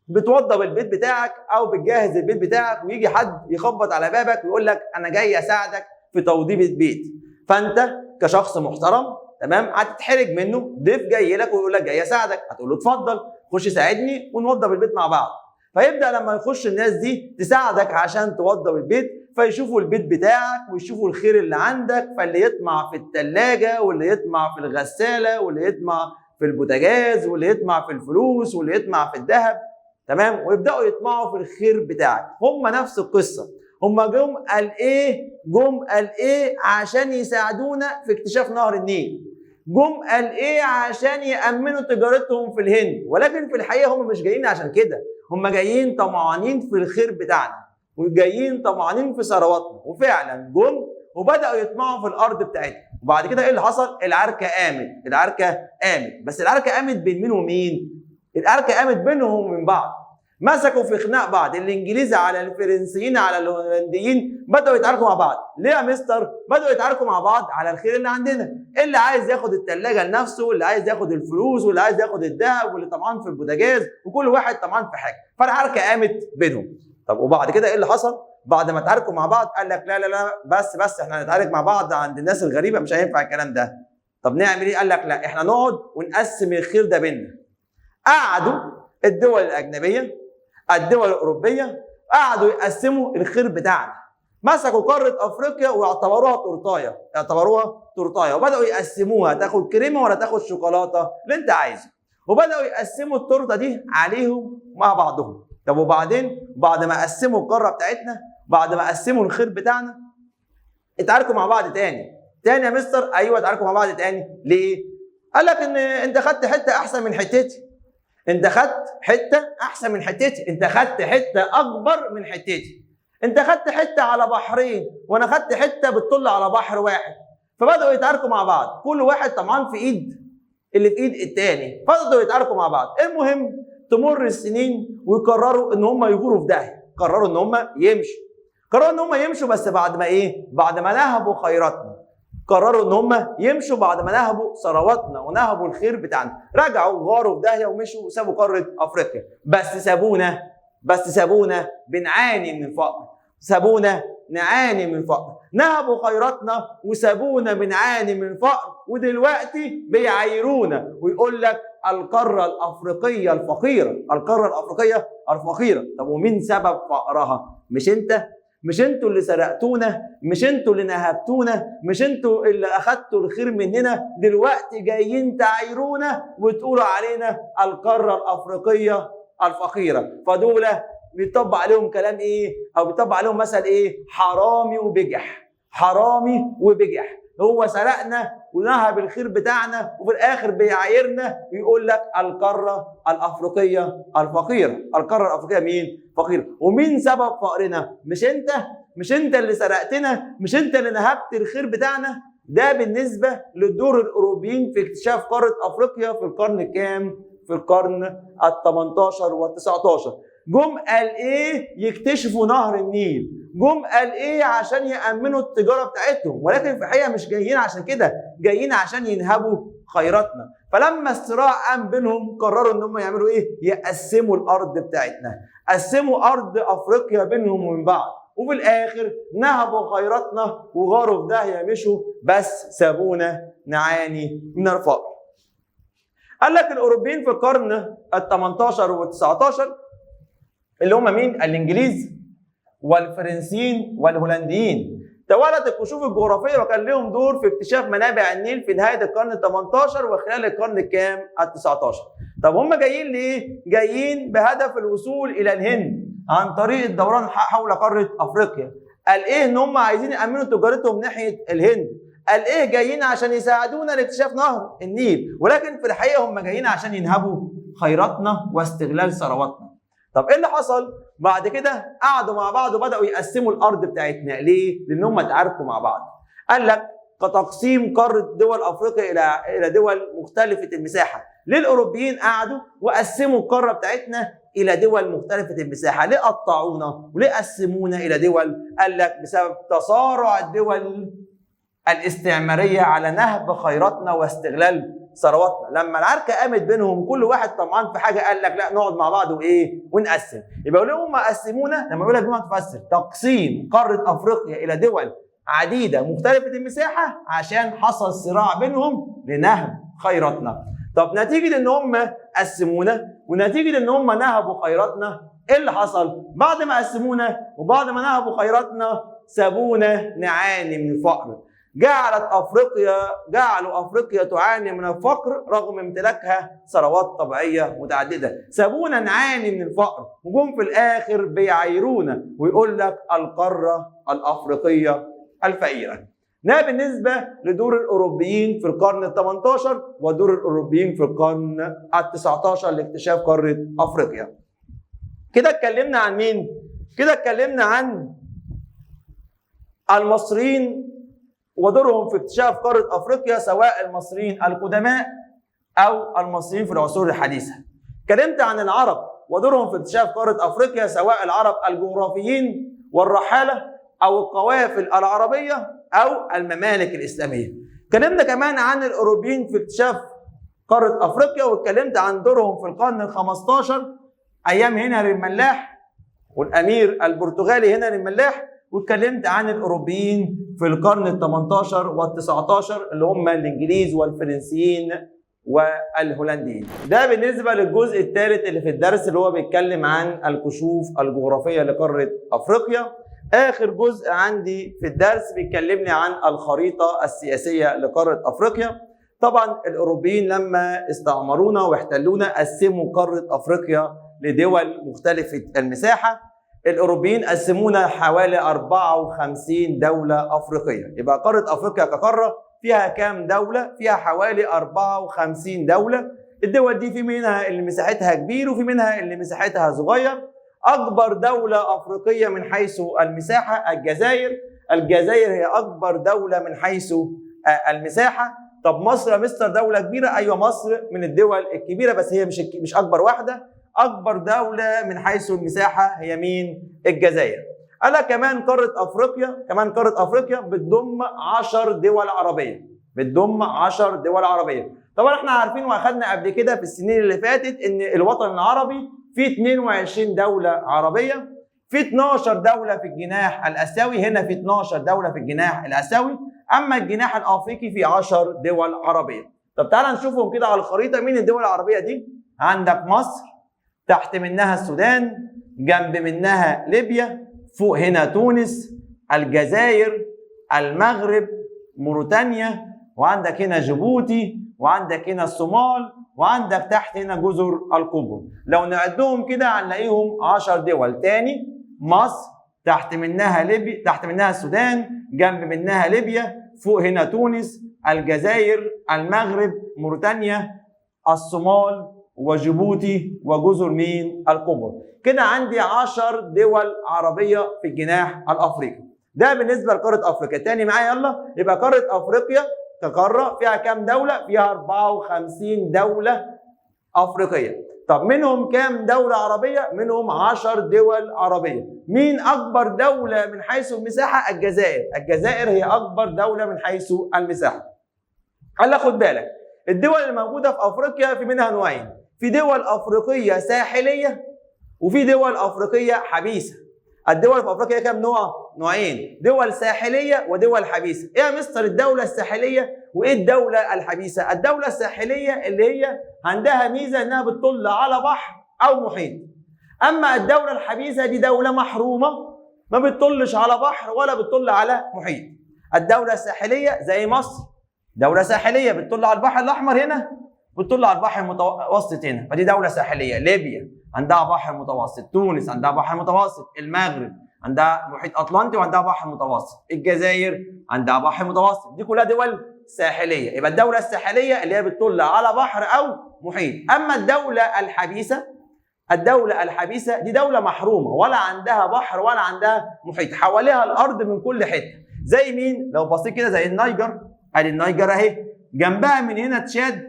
بتوضب البيت بتاعك او بتجهز البيت بتاعك، ويجي حد يخبط على بابك ويقول لك انا جاي اساعدك في توضيب البيت. فانت كشخص محترم تمام هتتحرج منه، ضيف جاي لك ويقول لك جاي اساعدك، هتقول له اتفضل خش ساعدني ونوضب البيت مع بعض. فيبدا لما يخش الناس دي تساعدك عشان توضب البيت، فيشوفوا البيت بتاعك ويشوفوا الخير اللي عندك، فاللي يطمع في الثلاجة واللي يطمع في الغسالة واللي يطمع في البوتاجاز واللي يطمع في الفلوس واللي يطمع في الذهب، تمام، ويبداوا يطمعوا في الخير بتاعك. هم نفس القصة، هم جم قال ايه؟ جم قال ايه عشان يساعدونا في اكتشاف نهر النيل. جم قال ايه عشان يامنوا تجارتهم في الهند، ولكن في الحقيقة هم مش جايين عشان كده، هم جايين طمعانين في الخير بتاعنا وجايين طمعانين في ثرواتنا. وفعلا جم وبداوا يطمعوا في الارض بتاعتنا. وبعد كده ايه اللي حصل؟ العركه قامت، العركه قامت. بس العركه قامت بين مين ومين؟ العركه قامت بينهم وبين بعض، مسكوا في خناق بعض، الانجليز على الفرنسيين على الهولنديين، بداوا يتعاركوا مع بعض. ليه يا مستر؟ بداوا يتعاركوا مع بعض على الخير اللي عندنا، اللي عايز ياخد الثلاجة لنفسه، واللي عايز ياخد الفلوس، واللي عايز ياخد الذهب، واللي طمعان في البوتاجاز، وكل واحد طمعان في حاجة. فالعركه قامت بينهم. طب وبعد كده ايه اللي حصل؟ بعد ما اتعاركوا مع بعض قال لك لا لا لا بس احنا هنتعارك مع بعض عند الناس الغريبة، مش هينفع الكلام ده. طب نعمل ايه؟ قال لك لا، احنا نقعد ونقسم الخير ده بينا. قعدوا الدول الاجنبية، الدول الاوروبية، قعدوا يقسموا الخير بتاعنا. مسكوا قارة افريقيا واعتبروها تورتايه، اعتبروها تورتايه، وبداوا يقسموها، تاخد كريمة ولا تاخد شوكولاتة اللي انت عايزه. وبداوا يقسموا التورتة دي عليهم مع بعضهم. طب وبعدين بعد ما قسموا القارة بتاعتنا، بعد ما قسموا الخير بتاعنا، اتعاركوا مع بعض تاني. تاني يا مستر؟ ايوه اتعاركوا مع بعض تاني. ليه؟ قال لك ان انت خدت حتة احسن من حتتي، انت خدت حتة احسن من حتتي، انت خدت حتة اكبر من حتتي، انت خدت حتة على بحرين وانا خدت حتة بتطل على بحر واحد. فبداوا يتعاركوا مع بعض، كل واحد طبعا في ايد اللي في ايد التاني، فضلوا يتعاركوا مع بعض. المهم تمر السنين ويقرروا ان هم يغوروا في داهية، قرروا ان هم يمشوا، قرروا ان هم يمشوا، بس بعد ما ايه؟ بعد ما نهبوا خيراتنا. قرروا ان هم يمشوا بعد ما نهبوا ثرواتنا ونهبوا الخير بتاعنا. رجعوا غاروا في داهية ومشوا وسابوا قارة افريقيا، بس سابونا، بس سابونا بنعاني من الفقر، سابونا نعاني من الفقر، نهبوا خيراتنا وسابونا بنعاني من الفقر، ودلوقتي بيعايرونا ويقول لك القارة الافريقية الفقيرة، القارة الافريقية الفقيرة. طب ومين سبب فقرها؟ مش انت؟ مش انتوا اللي سرقتونا؟ مش انتوا اللي نهبتونا؟ مش انتوا اللي اخدتوا الخير مننا؟ دلوقتي جايين تعايرونا وتقولوا علينا القارة الافريقية الفقيرة. فدول بيطبق عليهم كلام ايه؟ او بيطبق عليهم مثل ايه؟ حرامي وبجح، حرامي وبجح. هو سرقنا ونهب الخير بتاعنا وفي الاخر بيعايرنا ويقول لك القارة الافريقية الفقيرة، القارة الافريقية مين؟ فقيرة. ومين سبب فقرنا؟ مش انت؟ مش انت اللي سرقتنا؟ مش انت اللي نهبت الخير بتاعنا؟ ده بالنسبة لدور الاوروبيين في اكتشاف قارة افريقيا في القرن الكام؟ في القرن ال 18 وال 19. جم قال ايه؟ يكتشفوا نهر النيل. جم قال ايه؟ عشان يامنوا التجارة بتاعتهم، ولكن في الحقيقة مش جايين عشان كده، جايين عشان ينهبوا خيراتنا. فلما الصراع قام بينهم قرروا ان هم يعملوا ايه؟ يقسموا الارض بتاعتنا، قسموا ارض افريقيا بينهم وبين بعض، وفي الاخر نهبوا خيراتنا وغاروا في داهية مشوا، بس سابونا نعاني من الفقر. قال لك الاوروبيين في القرن ال 18 وال 19 اللي هم مين؟ الانجليز والفرنسيين والهولنديين. توالت الكشوف الجغرافية وكان لهم دور في اكتشاف منابع النيل في نهاية القرن ال 18 وخلال القرن الكام؟ ال 19. طب هم جايين ليه؟ جايين بهدف الوصول الى الهند عن طريق الدوران حول قارة افريقيا. قال ايه؟ ان هم عايزين يامنوا تجارتهم ناحية الهند. قال ايه؟ جايين عشان يساعدونا لاكتشاف نهر النيل، ولكن في الحقيقة هم جايين عشان ينهبوا خيراتنا واستغلال ثرواتنا. طب ايه اللي حصل؟ بعد كده قعدوا مع بعض وبداوا يقسموا الارض بتاعتنا. ليه؟ لان هم اتعاركوا مع بعض. قال لك كتقسيم قارة دول افريقيا الى دول مختلفة المساحة. ليه الاوروبيين قعدوا وقسموا القارة بتاعتنا الى دول مختلفة المساحة؟ ليه قطعونا وليه قسمونا الى دول؟ قال لك بسبب تصارع الدول الاستعمارية على نهب خيراتنا واستغلال ثرواتنا. لما العركه قامت بينهم كل واحد طمعان في حاجة، قال لك لا نقعد مع بعض وايه؟ ونقسم. يبقى ليه هم قسمونا؟ لما يقول لك بما تفسر تقسيم قارة افريقيا الى دول عديدة مختلفة المساحة عشان حصل صراع بينهم لنهب خيراتنا. طب نتيجة ان هم قسمونا ونتيجة ان هم نهبوا خيراتنا، ايه اللي حصل؟ بعد ما قسمونا وبعد ما نهبوا خيراتنا سابونا نعاني من الفقر. جعلوا افريقيا تعاني من الفقر رغم امتلاكها ثروات طبيعية متعددة. سابونا نعاني من الفقر وجم في الاخر بيعايرونا ويقول لك القارة الافريقية الفقيرة. ده بالنسبة لدور الاوروبيين في القرن ال 18 ودور الاوروبيين في القرن ال 19 لاكتشاف قارة افريقيا. كده اتكلمنا عن مين؟ كده اتكلمنا عن المصريين ودورهم في اكتشاف قارة أفريقيا، سواء المصريين القدماء أو المصريين في العصور الحديثة. اتكلمت عن العرب ودورهم في اكتشاف قارة أفريقيا، سواء العرب الجغرافيين والرحالة أو القوافل العربية أو الممالك الإسلامية. اتكلمنا كمان عن الأوروبيين في اكتشاف قارة أفريقيا، واتكلمت عن دورهم في القرن ال 15 أيام هنري الملاح والأمير البرتغالي هنري الملاح، واتكلمت عن الاوروبيين في القرن ال 18 وال 19 اللي هم الانجليز والفرنسيين والهولنديين. ده بالنسبة للجزء الثالث اللي في الدرس اللي هو بيتكلم عن الكشوف الجغرافية لقاره افريقيا. اخر جزء عندي في الدرس بيكلمني عن الخريطة السياسية لقاره افريقيا. طبعا الاوروبيين لما استعمرونا واحتلونا قسموا قارة افريقيا لدول مختلفة المساحة. الاوروبيين قسمونا حوالي 54 دولة افريقية. يبقى قارة افريقيا كقاره فيها كام دولة؟ فيها حوالي 54 دولة. الدول دي في منها اللي مساحتها كبير وفي منها اللي مساحتها صغير. اكبر دولة افريقية من حيث المساحة الجزائر. الجزائر هي اكبر دولة من حيث المساحة. طب مصر يا مستر دولة كبيرة؟ ايوه مصر من الدول الكبيرة، بس هي مش اكبر واحدة. أكبر دولة من حيث المساحة هي مين؟ الجزائر. قال كمان قارة أفريقيا، كمان قارة أفريقيا بتضم 10 دول عربية. بتضم 10 دول عربية. طبعا احنا عارفين وأخدنا قبل كده في السنين اللي فاتت إن الوطن العربي فيه 22 دولة عربية، في 12 دولة في الجناح الآسيوي، هنا في 12 دولة في الجناح الآسيوي، أما الجناح الأفريقي فيه 10 دول عربية. طب تعالى نشوفهم كده على الخريطة، مين الدول العربية دي؟ عندك مصر، تحت منها السودان، جنب منها ليبيا، فوق هنا تونس، الجزائر، المغرب، موريتانيا، وعندك هنا جيبوتي، وعندك هنا الصومال، وعندك تحت هنا جزر القمر. لو نعدهم كده هنلاقيهم 10 دول. تاني مصر، تحت منها ليبيا، تحت منها السودان، جنب منها ليبيا، فوق هنا تونس، الجزائر، المغرب، موريتانيا، الصومال، وجيبوتي، وجزر مين؟ القمر. كده عندي 10 دول عربية في الجناح الأفريقي. ده بالنسبة لقاره افريقيا. تاني معايا يلا، يبقى قارة افريقيا كقاره فيها كام دولة؟ فيها 54 دولة افريقية. طب منهم كام دولة عربية؟ منهم 10 دول عربية. مين اكبر دولة من حيث المساحة؟ الجزائر. الجزائر هي اكبر دولة من حيث المساحة. قال لك خد بالك، الدول اللي موجودة في افريقيا في منها نوعين، في دول افريقية ساحليه وفي دول افريقية حبيسة. الدول في افريقيا كام نوع؟ نوعين، دول ساحليه ودول حبيسة. ايه يا مستر الدولة الساحلية وايه الدولة الحبيسه؟ الدولة الساحلية اللي هي عندها ميزة انها بتطل على بحر او محيط. اما الدولة الحبيسه دي دولة محرومة، ما بتطلش على بحر ولا بتطل على محيط. الدولة الساحلية زي مصر، دولة ساحليه بتطل على البحر الاحمر هنا، بتطل على البحر المتوسط هنا، فدي دولة ساحليه. ليبيا عندها بحر متوسط، تونس عندها بحر متوسط، المغرب عندها محيط اطلنطي وعندها بحر متوسط، الجزائر عندها بحر متوسط، دي كلها دول ساحليه. يبقى الدولة الساحلية اللي هي بتطل على بحر او محيط. اما الدولة الحبيسه، الدولة الحبيسه دي دولة محرومة، ولا عندها بحر ولا عندها محيط، حواليها الارض من كل حتة. زي مين؟ لو بصيت كده زي النيجر، ادي النيجر اهي، جنبها من هنا تشاد،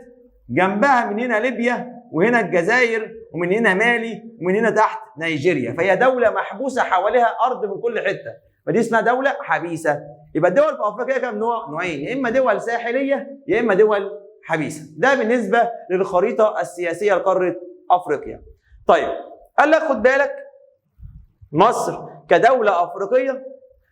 جنبها من هنا ليبيا، وهنا الجزائر، ومن هنا مالي، ومن هنا تحت نيجيريا. فهي دولة محبوسة حواليها أرض من كل حتة، فدي اسمها دولة حبيسة. يبقى الدول في أفريقيا كام نوع؟ نوعين، يا إما دول ساحلية يا إما دول حبيسة. ده بالنسبة للخريطة السياسية لقارة أفريقيا. طيب قال لك خد بالك، مصر كدولة أفريقية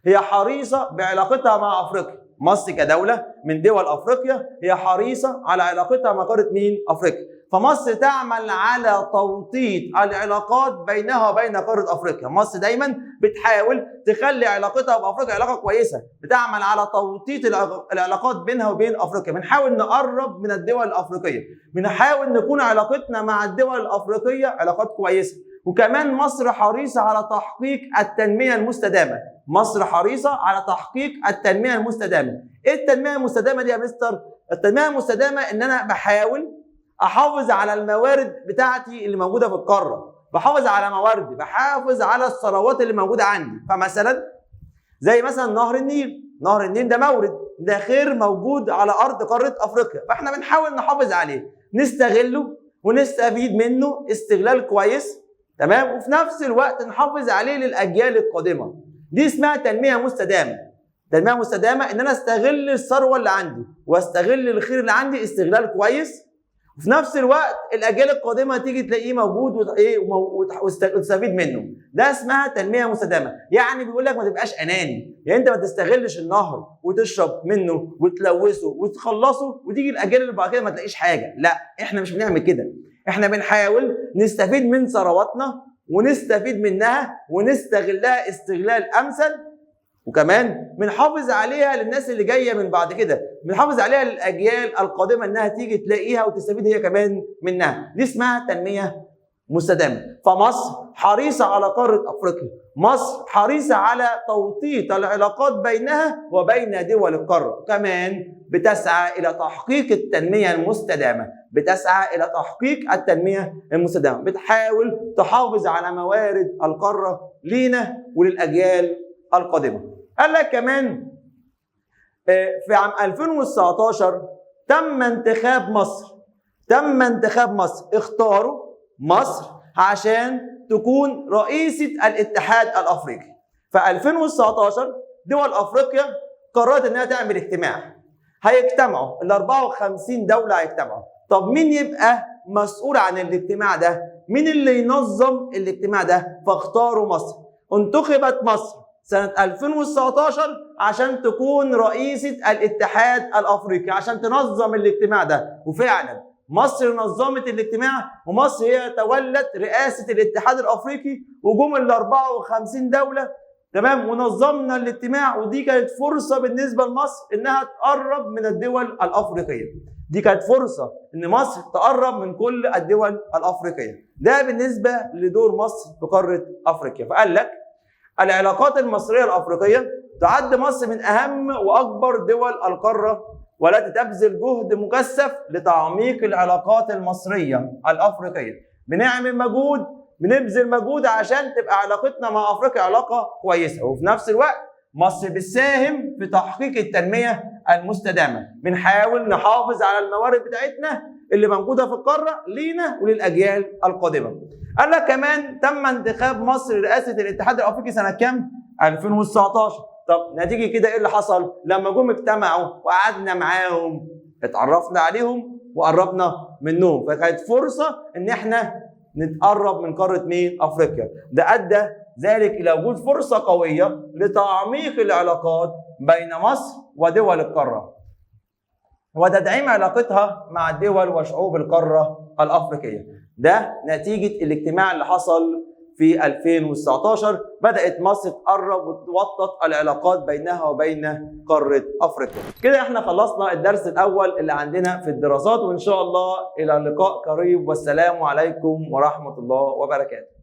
هي حريصة بعلاقتها مع أفريقيا. مصر كدولة من دول أفريقيا هي حريصة على علاقتها مع قارة مين؟ أفريقيا. فمصر تعمل على توطيد العلاقات بينها وبين قارة أفريقيا. مصر دايما بتحاول تخلي علاقتها بأفريقيا علاقة كويسة، بتعمل على توطيد العلاقات بينها وبين أفريقيا. بنحاول نقرب من الدول الأفريقية، بنحاول نكون علاقتنا مع الدول الأفريقية علاقات كويسة. وكمان مصر حريصة على تحقيق التنمية المستدامة. مصر حريصة على تحقيق التنمية المستدامة. إيه التنمية المستدامة دي يا مستر؟ التنمية المستدامة إن أنا بحاول أحافظ على الموارد بتاعتي اللي موجودة في القارة، بحافظ على مواردي، بحافظ على الثروات اللي موجودة عندي. فمثلا زي مثلا نهر النيل، نهر النيل ده مورد، ده خير موجود على أرض قارة أفريقيا، فإحنا بنحاول نحافظ عليه، نستغله ونستفيد منه استغلال كويس، تمام، وفي نفس الوقت نحافظ عليه للأجيال القادمة. دي اسمها تنمية مستدامة. تنمية مستدامة إن أنا أستغل الثروة اللي عندي وأستغل الخير اللي عندي استغلال كويس، وفي نفس الوقت الأجيال القادمة تيجي تلاقيه موجود وتستفيد منه. ده اسمها تنمية مستدامة. يعني بيقول لك ما تبقاش أناني، يعني أنت ما تستغلش النهر وتشرب منه وتلوثه وتخلصه وتيجي الأجيال اللي بعد كده ما تلاقيش حاجة. لا، إحنا مش بنعمل كده، إحنا بنحاول نستفيد من ثرواتنا ونستفيد منها ونستغلها استغلال أمثل، وكمان بنحافظ عليها للناس اللي جاية من بعد كده، بنحافظ عليها للاجيال القادمة انها تيجي تلاقيها وتستفيد هي كمان منها. دي اسمها تنمية مستدامة. فمصر حريصة على قارة افريقيا، مصر حريصة على توطيد العلاقات بينها وبين دول القارة، كمان بتسعى الى تحقيق التنمية المستدامة، بتسعى الى تحقيق التنمية المستدامة، بتحاول تحافظ على موارد القارة لينا وللاجيال القادمة. قال لك كمان في عام 2019 تم انتخاب مصر، تم انتخاب مصر، اختاروا مصر عشان تكون رئيسة الاتحاد الافريقي. في 2019 دول افريقيا قررت انها تعمل اجتماع، هيجتمعوا ال 54 دولة هيجتمعوا. طب مين يبقى مسؤول عن الاجتماع ده؟ مين اللي ينظم الاجتماع ده؟ فاختاروا مصر. انتخبت مصر سنة 2019 عشان تكون رئيسة الاتحاد الأفريقي، عشان تنظم الاجتماع ده. وفعلا مصر نظمت الاجتماع، ومصر هي تولت رئاسة الاتحاد الأفريقي، وجم ال 54 دولة، تمام، ونظمنا الاجتماع. ودي كانت فرصة بالنسبة لمصر إنها تقرب من الدول الأفريقية. دي كانت فرصة إن مصر تقرب من كل الدول الأفريقية. ده بالنسبة لدور مصر في قارة أفريقيا. فقال لك العلاقات المصرية الأفريقية تعد مصر من أهم وأكبر دول القارة، والتي تبذل جهد مكثف لتعميق العلاقات المصرية الأفريقية. بنعمل مجهود، بنبذل مجهود عشان تبقى علاقتنا مع أفريقيا علاقة كويسة، وفي نفس الوقت مصر بتساهم في تحقيق التنمية المستدامة، بنحاول نحافظ على الموارد بتاعتنا اللي موجودة في القارة لينا وللاجيال القادمة. قال لك كمان تم انتخاب مصر لرئاسة الاتحاد الافريقي سنة كام؟ 2019. طب نتيجة كده ايه اللي حصل؟ لما جم اجتمعوا وقعدنا معاهم، اتعرفنا عليهم وقربنا منهم، فكانت فرصة ان احنا نتقرب من قارة مين؟ افريقيا. ده ادى ذلك الى وجود فرصة قوية لتعميق العلاقات بين مصر ودول القارة، وتدعيم علاقتها مع الدول وشعوب القارة الافريقية. ده نتيجة الاجتماع اللي حصل في 2019، بدأت مصر تقرب وتوطد العلاقات بينها وبين قارة أفريقيا. كده احنا خلصنا الدرس الأول اللي عندنا في الدراسات، وإن شاء الله إلى اللقاء قريب، والسلام عليكم ورحمة الله وبركاته.